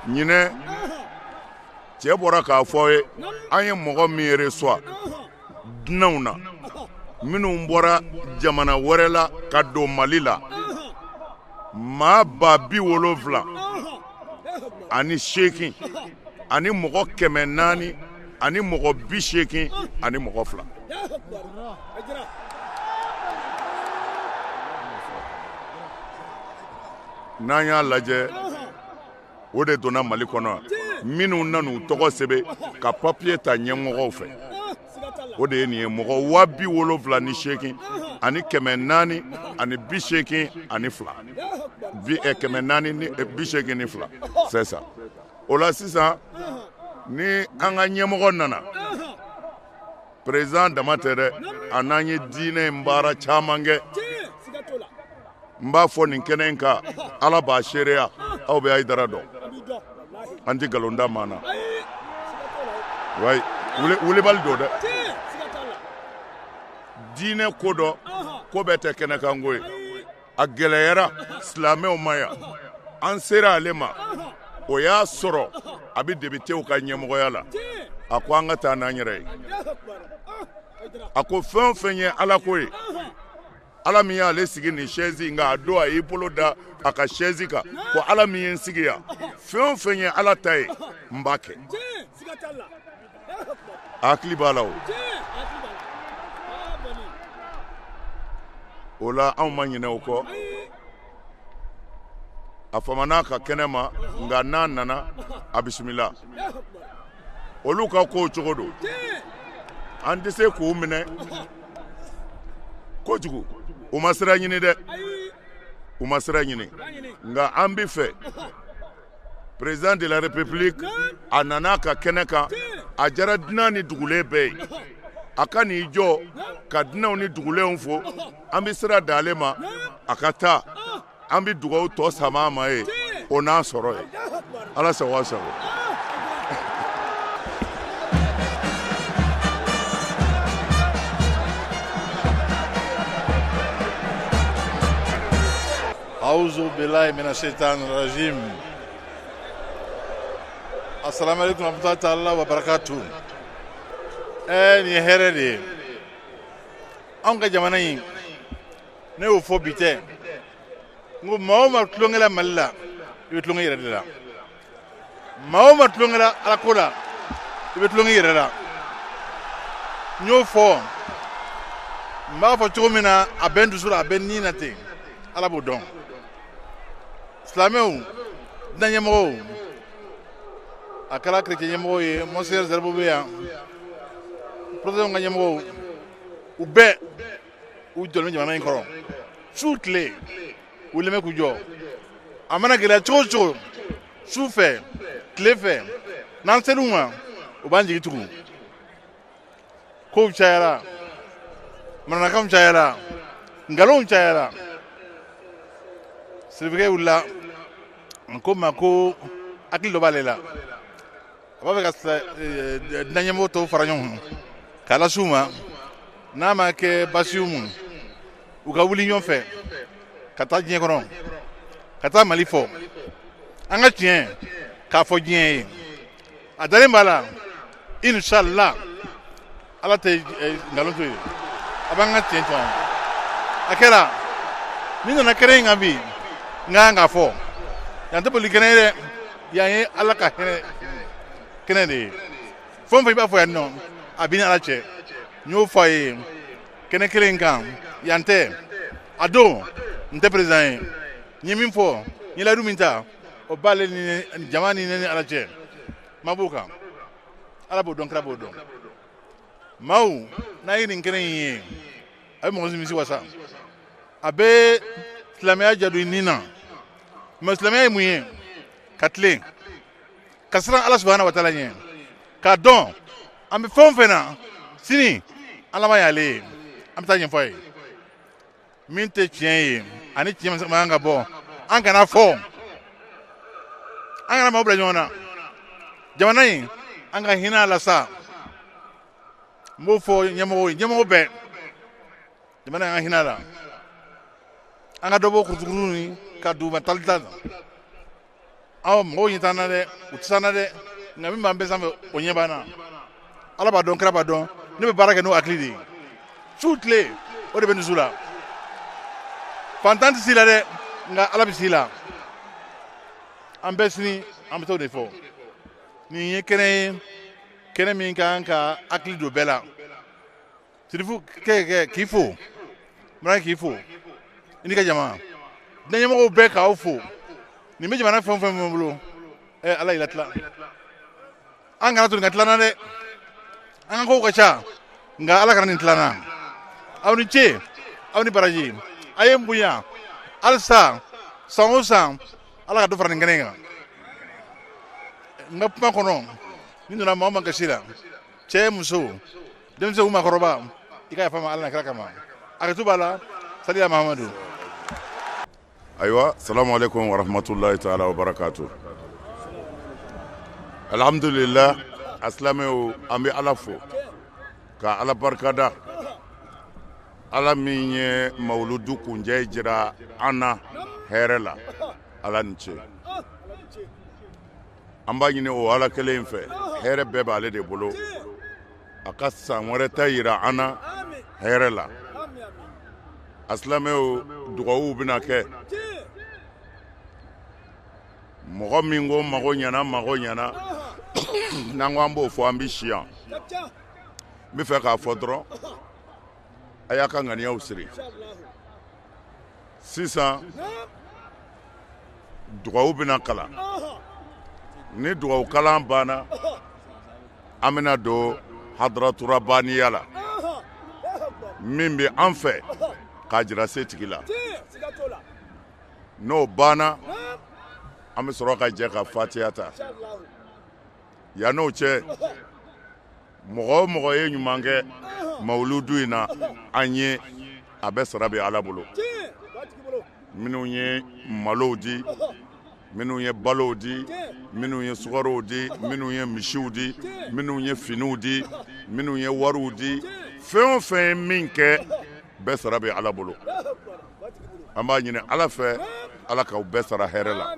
Speaker 14: Ɲinɛ, cɛ bɔra k'a fɔ ye, an ye mɔgɔ min reçoit dunanw na, minnu bɔra jamana wɛrɛ la ka don Mali la, maa 78,000 ani mɔgɔ 482. N'an y'a lajɛ, o de donna Mali kɔnɔ. Minnu nan'u tɔgɔ sɛbɛn ka papiye ta ɲɛmɔgɔw fɛ, o de ye nin ye, mɔgɔ 78,482, 482, c'est ça. O la sisan, ni an ka ɲɛmɔgɔ nana, président dama tɛ dɛ, a n'an ye diinɛ in baara caman kɛ. N b'a fɔ nin kɛnɛ in kan, Ala b'a seereya, aw bɛ Hayidara dɔn, an tɛ nkalon da maa na. Wayi, wulibali don dɛ. Diinɛ ko dɔ ko bɛɛ tɛ kɛnɛkanko ye. A gɛlɛyara silamɛw ma yan, an sera ale ma, o y'a sɔrɔ a bɛ depitew ka ɲɛmɔgɔya la. A ko an ka taa n'an yɛrɛ ye. A ko fɛn o fɛn ye Ala ko ye, Ala min y'ale sigi nin chaise in kan, a don a y'i bolo da a ka chaise kan ko Ala min ye n sigi yan, fɛn o fɛn ye Ala ta ye, n b'a kɛ. A hakili b'a la. O o la, anw ma ɲinɛ o kɔ. A famana ka kɛnɛ ma, nka n'a nana, a bisimila. Olu ka kow cogo don, an tɛ se k'u minɛ kojugu. U ma sira ɲini dɛ, u ma sira ɲini, nka an bɛ fɛ président de la République, a nana a ka kɛnɛ kan, a diyara dunan ni dugulen bɛɛ ye. A ka n'i jɔ ka dunanw ni dugulenw fo. An bɛ sira d'ale ma, a ka taa. An bɛ dugawu tɔ sama a ma ye, o n'a sɔrɔ ye. Ala sago, a sago.
Speaker 15: أعوذ بالله من الشيطان الرجيم. السلام عليكم ورحمة الله تعالى وبركاته. Nin ye hɛrɛ de ye anw ka jamana in. Ne y'o fɔ bi tɛ, n ko maa o maa tulonkɛ la Mali la, i bɛ tulonkɛ i yɛrɛ de la. Maa o maa tulonkɛ la Ala ko la, i bɛ tulonkɛ i yɛrɛ la. N y'o fɔ, n b'a fɔ cogo min na, a bɛ n dusu la, a bɛ n ni na ten, Ala b'o dɔn. Silamɛw, diinɛ ɲɛmɔgɔw, a kɛra kerecɛn ɲɛmɔgɔw ye, monseigneur Zerbo bɛ yan, protestantw ka ɲɛmɔgɔw, u bɛɛ u jɔlen bɛ jamana in kɔrɔ su tile. U lamɛn k'u jɔ, a mana gɛlɛya cogo o cogo, su fɛ, tile fɛ, n'an ser'u ma, u b'an jigi tugu. Kow cayara, mananakanw cayara, nkalonw cayara. Sirifikɛ wulila n ko ma ko hakili dɔ b'ale la, a b'a fɛ ka diinɛ ɲɛmɔgɔ tɔw fara ɲɔgɔn kan k'a lase u ma. N'a ma kɛ baasi y'u ma, u ka wuli ɲɔgɔn fɛ ka taa diɲɛ kɔnɔ, ka taa Mali fɔ, an ka tiɲɛ k'a fɔ diɲɛ ye. A dalen b'a la, inshallah, Ala tɛ nkalon to yen, a b'an ka tiɲɛ to an. A kɛra ni nana kɛnɛ in kan bi, n ka kan k'a fɔ, yan tɛ boli kɛnɛ ye dɛ, yan ye Ala ka hɛrɛ kɛnɛ de ye. Fɛn o fɛn i b'a fɔ yan nɔ, a b'i ni Ala cɛ. N y'o fɔ a ye kɛnɛ kelen in kan yan tɛ. A don n tɛ président ye, n ye min fɔ, n ye layidu min ta, o b'ale ni jama ni ne ni Ala cɛ. Ma b'o kan, Ala b'o dɔn, kira b'o dɔn. Maaw n'a ye nin kɛnɛ in ye, a bɛ mɔgɔ nimisi wasa, a bɛ silamɛya jadon i ni na. Mais silamɛya ye mun ye? Ka tilen, ka siran Ala subahana wa taala ɲɛ, k'a dɔn an bɛ fɛn o fɛn na, sini an laban y'ale ye, an bɛ taa ɲɛfɔ a ye. Min tɛ tiɲɛ ye ani tiɲɛ man kan ka bɔ, an kana fɔ, an kana maaw bila ɲɔgɔn na. Jamana in, an ka hinɛ a la sa. N b'o fɔ ɲɛmɔgɔw ye, ɲɛmɔgɔ bɛɛ, jamana in, an ka hinɛ a la, an ka dɔ bɔ kurukuru ni ka duguma tali ta. Aw mɔgɔw ɲɛ t'an na dɛ, u tɛ s'an na dɛ, nka min b'an bɛɛ sanfɛ, o ɲɛ b'an na. Ala b'a dɔn, kira b'a dɔn. Ne bɛ baara kɛ n'o hakili de ye su tile, o de bɛ dusu la. Fantan tɛ s'i la dɛ, nka Ala bɛ s'i la. An bɛɛ sini an bɛ t'o de fɔ. Nin ye kɛnɛ ye, kɛnɛ min ka kan ka hakili don bɛɛ la. Sirifu kɛ k'i fo, Mara k'i fo, i n'i ka jama, diinɛ ɲɛmɔgɔw bɛɛ k'aw fo. Nin bɛ jamana fɛn o fɛn bolo, ɛ Ala y'i latila. An kana to nin ka tila an na dɛ. An ka kow ka ca, nka Ala kana nin tila an na. Aw ni ce, aw ni baraji. A ye n bonya halisa san o san, Ala ka dɔ fara nin kɛnɛ in kan. N ka kuma kɔnɔ, ni donna maa o maa gasi la, cɛ, muso, denmisɛnw, maakɔrɔba, i ka yafa n ma Ala n'a kira kama. Hakɛto b'a la. Saliya Mahamadu.
Speaker 14: Ayiwa, salamu aleykum wa rahmatulahi taala wa barakatu. Alhamdulillah, a silamɛw, an bɛ Ala fo ka Ala barikada, Ala min ye mawuludu kuncɛ jira an na hɛrɛ la. Ala ni ce. An b'a ɲini o Ala kelen in fɛ, hɛrɛ bɛɛ b'ale de bolo, a ka san wɛrɛ ta yira an na hɛrɛ la. A silamɛw, dugawuw bɛna kɛ. Mɔgɔ min ko mago ɲɛna, mago ɲɛna, n'an ko an b'o fɔ, an bɛ si yan. N bɛ fɛ k'a fɔ dɔrɔn, a y'a ka ŋaniyaw siri sisan. Dugawu bɛna kalan. Ni dugawu kalan banna, an bɛna don hadaraturabaniya la, min bɛ an fɛ k'a jira setigi la. N'o banna, an bɛ sɔrɔ ka jɛ ka fatiya ta. Yann'o cɛ, mɔgɔ o mɔgɔ ye ɲuman kɛ mawuludu in na an ye, a bɛɛ sara bɛ Ala bolo. Minnu ye malow di, minnu ye balow di, minnu ye sukarow di, minnu ye misiw di, minnu ye finiw di, minnu ye wariw di, fɛn o fɛn ye min kɛ, bɛɛ sara bɛ Ala bolo. An b'a ɲini Ala fɛ, Ala k'aw bɛɛ sara hɛrɛ la.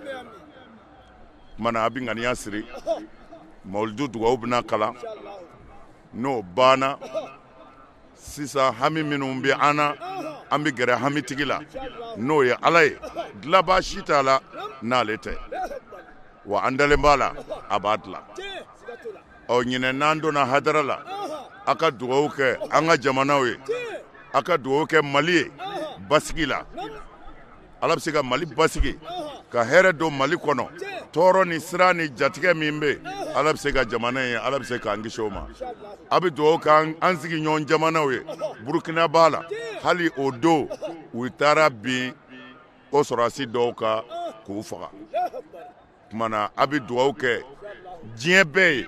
Speaker 14: Tuma na, a bɛ ŋaniya siri, mawuludu dugawu bɛna kalan. N'o banna sisan, hami minnu bɛ an na, an bɛ gɛrɛ hamitigi la, n'o ye Ala ye. Dilanbaa si t'a la n'ale tɛ, wa an dalen b'a la, a b'a dilan. Ɔ ɲinɛ, n'an donna hadara la, a ka dugawu kɛ an ka jamanaw ye, a ka dugawu kɛ Mali ye basigi la. Ala bɛ se ka Mali basigi, ka hɛrɛ don Mali kɔnɔ. Tɔɔrɔ ni siran ni jatigɛ min bɛ, Ala bɛ se ka jamana ye, Ala bɛ se k'an kisi o ma. A bɛ dugawu k'an an sigiɲɔgɔn jamanaw ye. Burukina b'a la, hali o don u taara bin o sɔrɔdasi dɔw kan k'u faga. Tuma na, a bɛ dugawu kɛ diɲɛ bɛɛ ye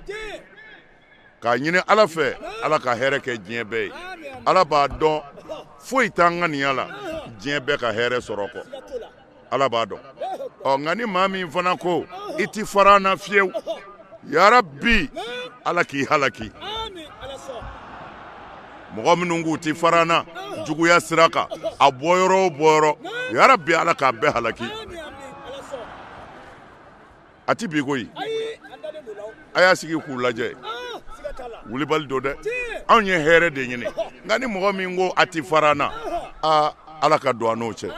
Speaker 14: k'a ɲini Ala fɛ, Ala ka hɛrɛ kɛ diɲɛ bɛɛ ye. Ala b'a dɔn, foyi t'an ŋaniya la diɲɛ bɛɛ ka hɛrɛ sɔrɔ kɔ, Ala b'a dɔn. Ɔ nka ni maa min fana ko i ti fara an na fiyewu, yarabi Ala k'i halaki. Mɔgɔ minnu k'u ti fara an na juguya sira kan, a bɔyɔrɔ o bɔyɔrɔ, yarabi Ala k'a bɛɛ halaki. A ti bi koyi, a y'a sigi k'u lajɛ, wulibali don dɛ. Anw ye hɛrɛ de ɲini, nka ni mɔgɔ min ko a ti fara an na, aa, Ala ka don an n'o cɛ.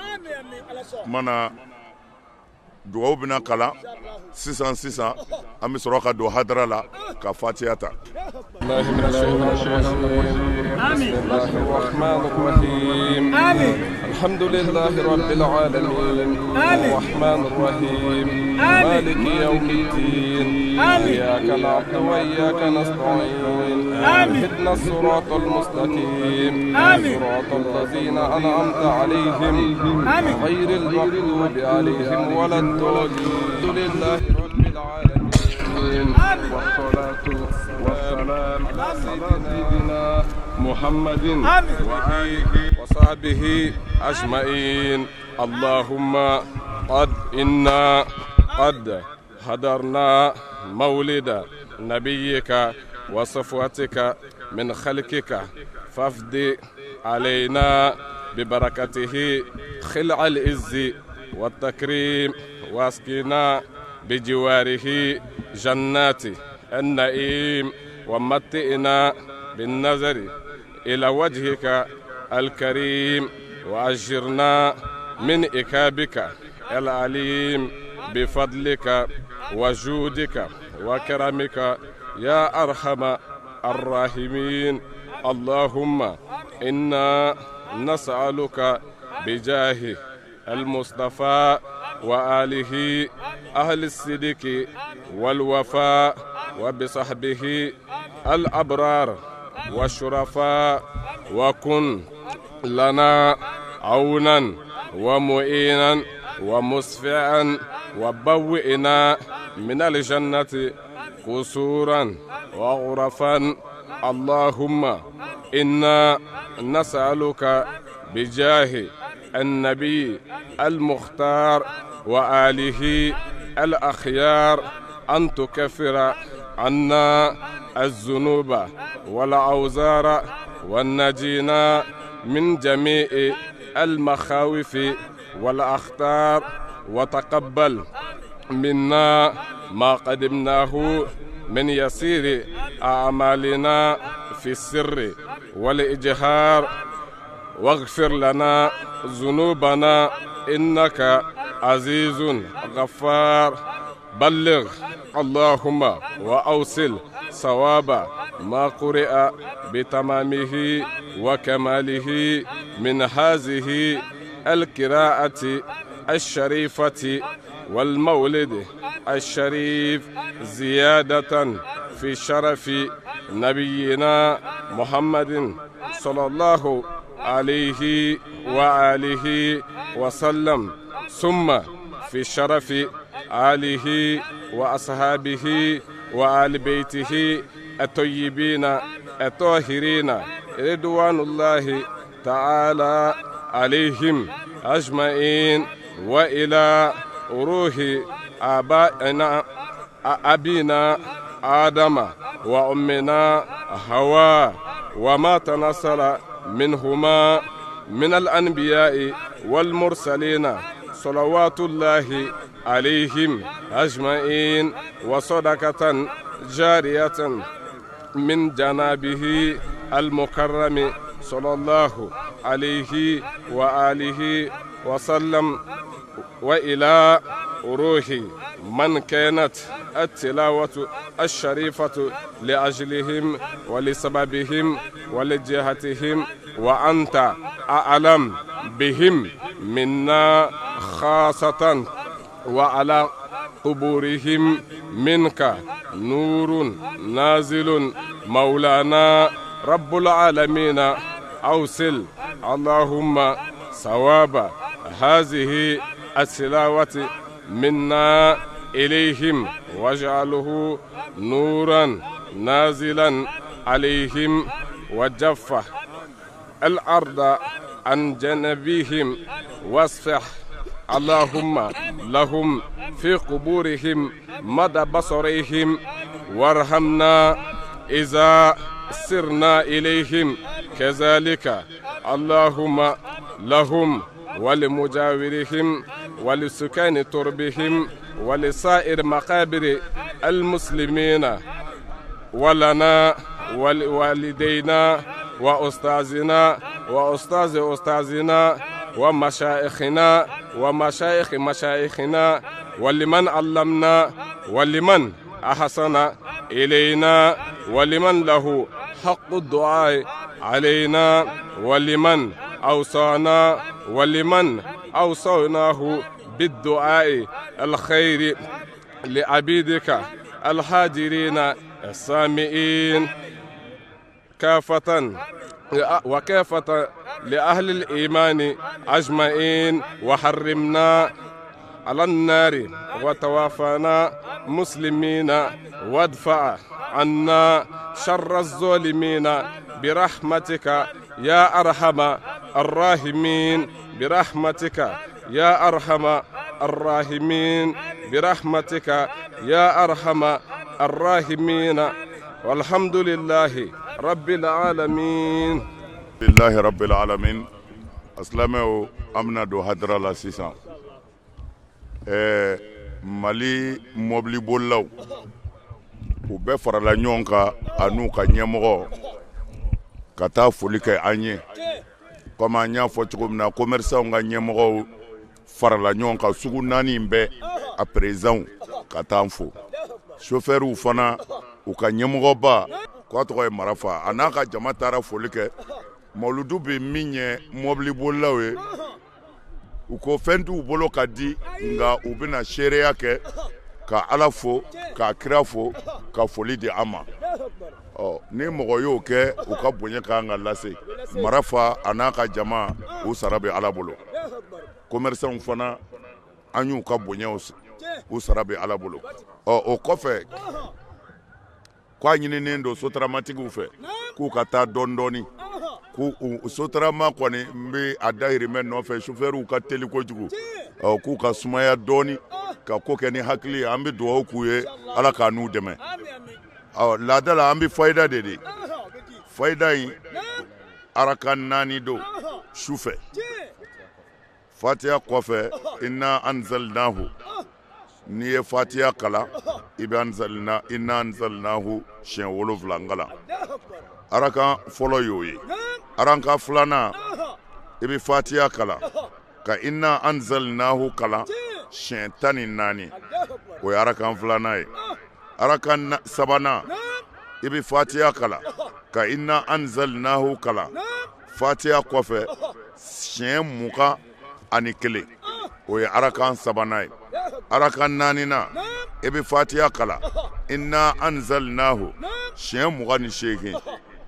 Speaker 14: Tuma na, dugawu bɛna kalan sisan sisan, an bɛ sɔrɔ ka don hadara la ka fatiya ta.
Speaker 16: الحمد لله رب العالمين الرحمن الرحيم مالك يوم الدين إياك نعبد وإياك نستعين اهدنا الصراط المستقيم صراط الذين أنعمت عليهم غير المغضوب عليهم ولا الضالين لله رب العالمين والصلاة والسلام على سيدنا محمد وآله وصحبه أجمعين اللهم قد إنا قد حضرنا مولد نبيك وصفوتك من خلقك فافدي علينا ببركته خلع العز والتكريم واسقنا بجواره جنات النعيم ومتئنا بالنظر إلى وجهك الكريم وأجرنا من إكابك العليم بفضلك وجودك وكرمك يا أرحم الراحمين اللهم إنا نسألك بجاه المصطفى وآله أهل الصدق والوفاء وبصحبه الأبرار والشرفاء، وكن لنا عونا ومعينا ومسفعا، وبوئنا من الجنة قصورا وغرفا. اللهم إنا نسألك بجاه النبي المختار وآله الأخيار أن تكفر عنا الذنوب والأوزار، ونجينا من جميع المخاوف والأخطار، وتقبل منا ما قدمناه من يسير أعمالنا في السر والإجهار، واغفر لنا ذنوبنا إنك عزيز غفار. بلغ اللهم وأوصل صواب ما قرئ بتمامه وكماله من هذه القراءة الشريفة والمولد الشريف، زيادة في شرف نبينا محمد صلى الله عليه وآله وسلم، ثم في شرف آله وأصحابه وآل بيته الطيبين الطاهرين رضوان الله تعالى عليهم أجمعين، وإلى روح آبائنا أبينا آدم وأمنا حواء وما تنصل منهما من الأنبياء والمرسلين صلوات الله عليهم أجمعين، وصدقة جارية من جنابه المكرم صلى الله عليه وآله وسلم، وإلى روح من كانت التلاوة الشريفة لأجلهم ولسببهم ولجهتهم، وأنت أعلم بهم منا خاصة، وعلى قبورهم منك نور نازل مولانا رب العالمين. أوصل اللهم ثواب هذه التلاوة منا إليهم، واجعله نورا نازلا عليهم، وجف الأرض عن جنبهم، واصفح اللهم لهم في قبورهم مدى بصرهم، وارحمنا إذا سرنا إليهم كذلك. اللهم لهم ولمجاورهم ولسكان تربهم ولسائر مقابر المسلمين، ولنا ولوالدينا وأستاذنا وأستاذ أستاذنا ومشايخنا ومشايخ مشايخنا، ولمن علمنا ولمن أحسن إلينا، ولمن له حق الدعاء علينا، ولمن أوصانا ولمن أوصيناه بالدعاء الخير لعبيدك الحاضرين السامعين كافة وكافة لأهل الإيمان أجمعين، وحرمنا على النار وتوافانا مسلمين، وادفع عنا شر الظالمين برحمتك يا أرحم الراحمين، برحمتك يا أرحم الراحمين، برحمتك يا أرحم الراحمين، والحمد لله رب العالمين.
Speaker 14: لله رب العالمين. Asilamɛw, an bɛna don hadara la sisan. Mali mɔbilibolilaw, u bɛɛ farala ɲɔgɔn kan a n'u ka ɲɛmɔgɔ ka taa foli kɛ an ye. Komi an y'a fɔ cogo min na, commerçants ka ɲɛmɔgɔw farala ɲɔgɔn kan, sugu naani in bɛɛ a présidents, ka taa an fo. Chauffeurs fana, u ka ɲɛmɔgɔba k'a tɔgɔ ye Marafa, a n'a ka jama taara foli kɛ. Mawuludu bɛ min ye mɔbilibolilaw ye, u ko fɛn t'u bolo ka di, nka u bɛna seereya kɛ. Ka Ala fo, k'a kira fo, ka foli di an ma. Ɔ ni mɔgɔ y'o kɛ, u ka bonya ka kan ka lase. Marafa a n'a ka jama, u sara bɛ Ala bolo. Commerçants fana, an y'u ka bonyaw, u sara bɛ Ala bolo. Ɔ o kɔfɛ, k'a ɲininen don sotaramatigiw fɛ k'u ka taa dɔɔni dɔɔni, k'u sotarama kɔni bɛ a dahirimɛ nɔfɛ, sofɛriw ka teli kojugu, ɔ k'u ka sumaya dɔɔni, ka ko kɛ ni hakili ye. An bɛ dugawu k'u ye, Ala k'a n'u dɛmɛ. Ɔ laada la, an bɛ fayida de di. Fayida in, araka 4 don su fɛ. Fatiya kɔfɛ, inna anzalnahu, n'i ye fatiya kalan, i bɛ anzalna, inna anzalnahu siɲɛ 7 kalan. Arakan fɔlɔ y'o ye. Arakan filanan, i bɛ fatiya kalan ka inna anzalnahu kalan siɲɛ 14, o ye arakan filanan ye. Arakan sabanan, i bɛ fatiya kalan ka inna anzalnahu kalan fatiya kɔfɛ siɲɛ 21, o ye arakan sabanan ye. Arakan naaninan, i bɛ fatiya kalan, inna anzalnahu siɲɛ 28,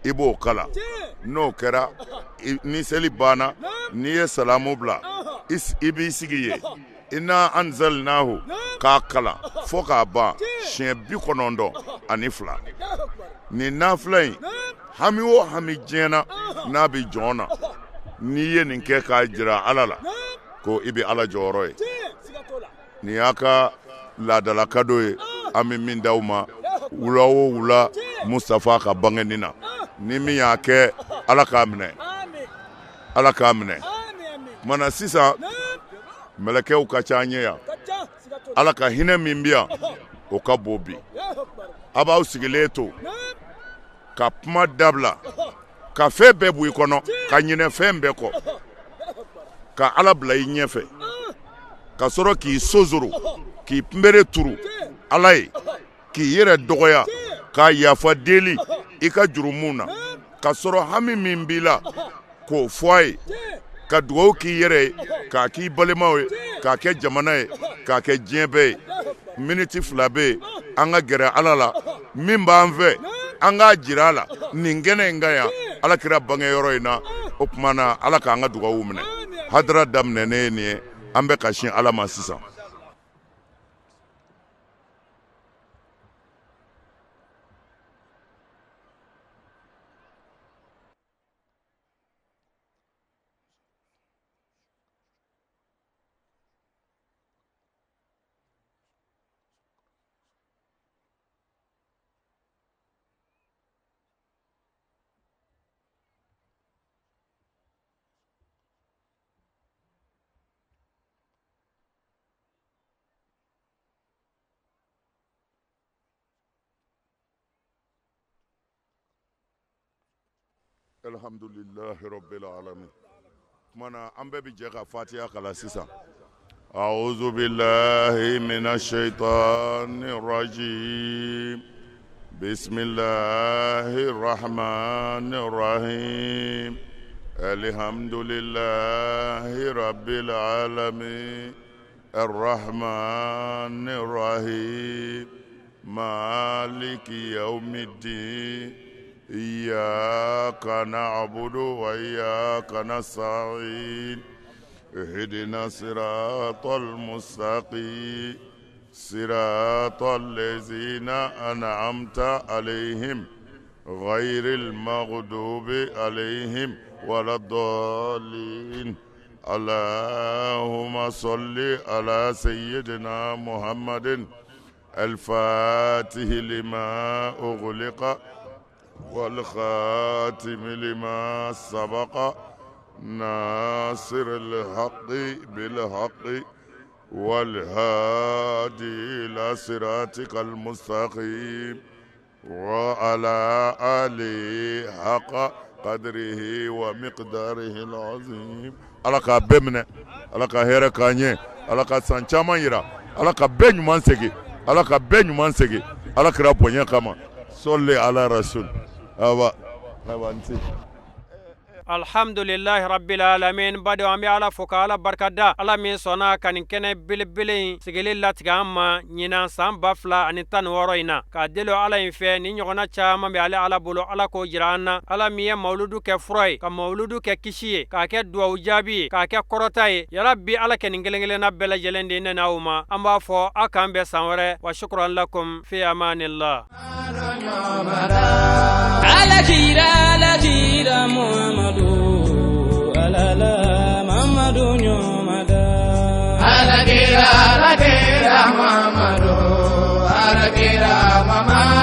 Speaker 14: i b'o kalan. N'o kɛra, ni seli banna, n'i ye salamu bila, i b'i sigi yen, inna anzalnahu k'a kalan fo k'a ban siɲɛ 92. Nin nafila in, hami o hami diɲɛ na n'a bɛ jɔn na, n'i ye nin kɛ k'a jira Ala la ko i bɛ Ala jɔyɔrɔ ye. Nin y'a ka laadala kado ye, an bɛ min d'aw ma wula o wula Mustafa ka bangeni na. Ni min y'a kɛ, Ala k'a minɛ, Ala k'a minɛ. Mana sisan mɛlɛkɛw ka ca an ɲɛ yan. Ala ka hinɛ min bɛ yan, o ka bon bi. A b'aw sigilen to ka kuma dabila, ka fɛn bɛɛ bɔ i kɔnɔ, ka ɲinɛ fɛn bɛɛ kɔ, ka Ala bila i ɲɛfɛ, ka sɔrɔ k'i sonsoro, k'i kunbere turu Ala ye, k'i yɛrɛ dɔgɔya, k'a yafa deli i ka jurumu na, ka sɔrɔ hami min b'i la k'o fɔ a ye, ka dugawu k'i yɛrɛ ye, k'a k'i balimaw ye, k'a kɛ jamana ye, k'a kɛ diɲɛ bɛɛ ye. Miniti 2 bɛ yen, an ka gɛrɛ Ala la. Min b'an fɛ, an k'a jira a la nin kɛnɛ in kan yan, Ala kira bangeyɔrɔ in na. O tuma na, Ala k'an ka dugawu minɛ. Hadara daminɛnen ye nin ye, an bɛ ka sin Ala ma sisan. Alhamdulillahi rabbil alamin. Tuma na, an bɛɛ bɛ jɛ ka fatiya kalan sisan. A'udhu billahi minash shaitani rajim. Bismillahir rahmanir rahim. Alhamdulillahi rabbil alamin. Arrahmanir rahim. Maliki yawmiddin. Iyyaka na'budu wa iyyaka nasta'in. Ihdina siratal mustaqim. Siratal ladzina an'amta alaihim ghayril maghdubi alaihim waladdallin. Allahumma salli ala sayyidina Muhammadin al-Fatih lima ughliqa wal khatim lima sabaqa nasir al-haqqi bil haqqi wal hadi ila siratikal mustaqim wa ala alihi haqqa qadrihi wa miqdarihi al-azim. Ala k'a bɛɛ minɛ, Ala ka hɛrɛ k'an ɲɛ, Ala ka san caman yira, Ala ka bɛɛ ɲuman segin, Ala ka bɛɛ ɲuman segin, Ala kira bonya kama. Sɔli ala rasul. Awa awa, n se.
Speaker 3: Alhamdulillahi rabbil alamin. Badenw, an bɛ Ala fo ka Ala barikada, Ala min sɔnna ka nin kɛnɛ belebele in sigili latigɛ an ma ɲinan san 2016 in na, k'a deli Ala in fɛ ni ɲɔgɔnna caman bɛ ale Ala bolo, Ala k'o jira an na. Ala min ye mawuludu kɛ fura ye, ka mawuludu kɛ kisi ye, k'a kɛ duwawu jaabi ye, k'a kɛ kɔrɔta ye, yarabi Ala kɛ nin kelen kelenna bɛɛ lajɛlen di ne n'aw ma. An b'a fɔ aw k'an bɛn san wɛrɛ. Wa shukran lakum, fi amanillah.
Speaker 1: Alakira, alakira Muhammadu, alala Mamadu ɲɔmada.
Speaker 17: Alakira, alakira Muhammadu, alakira Mamadu.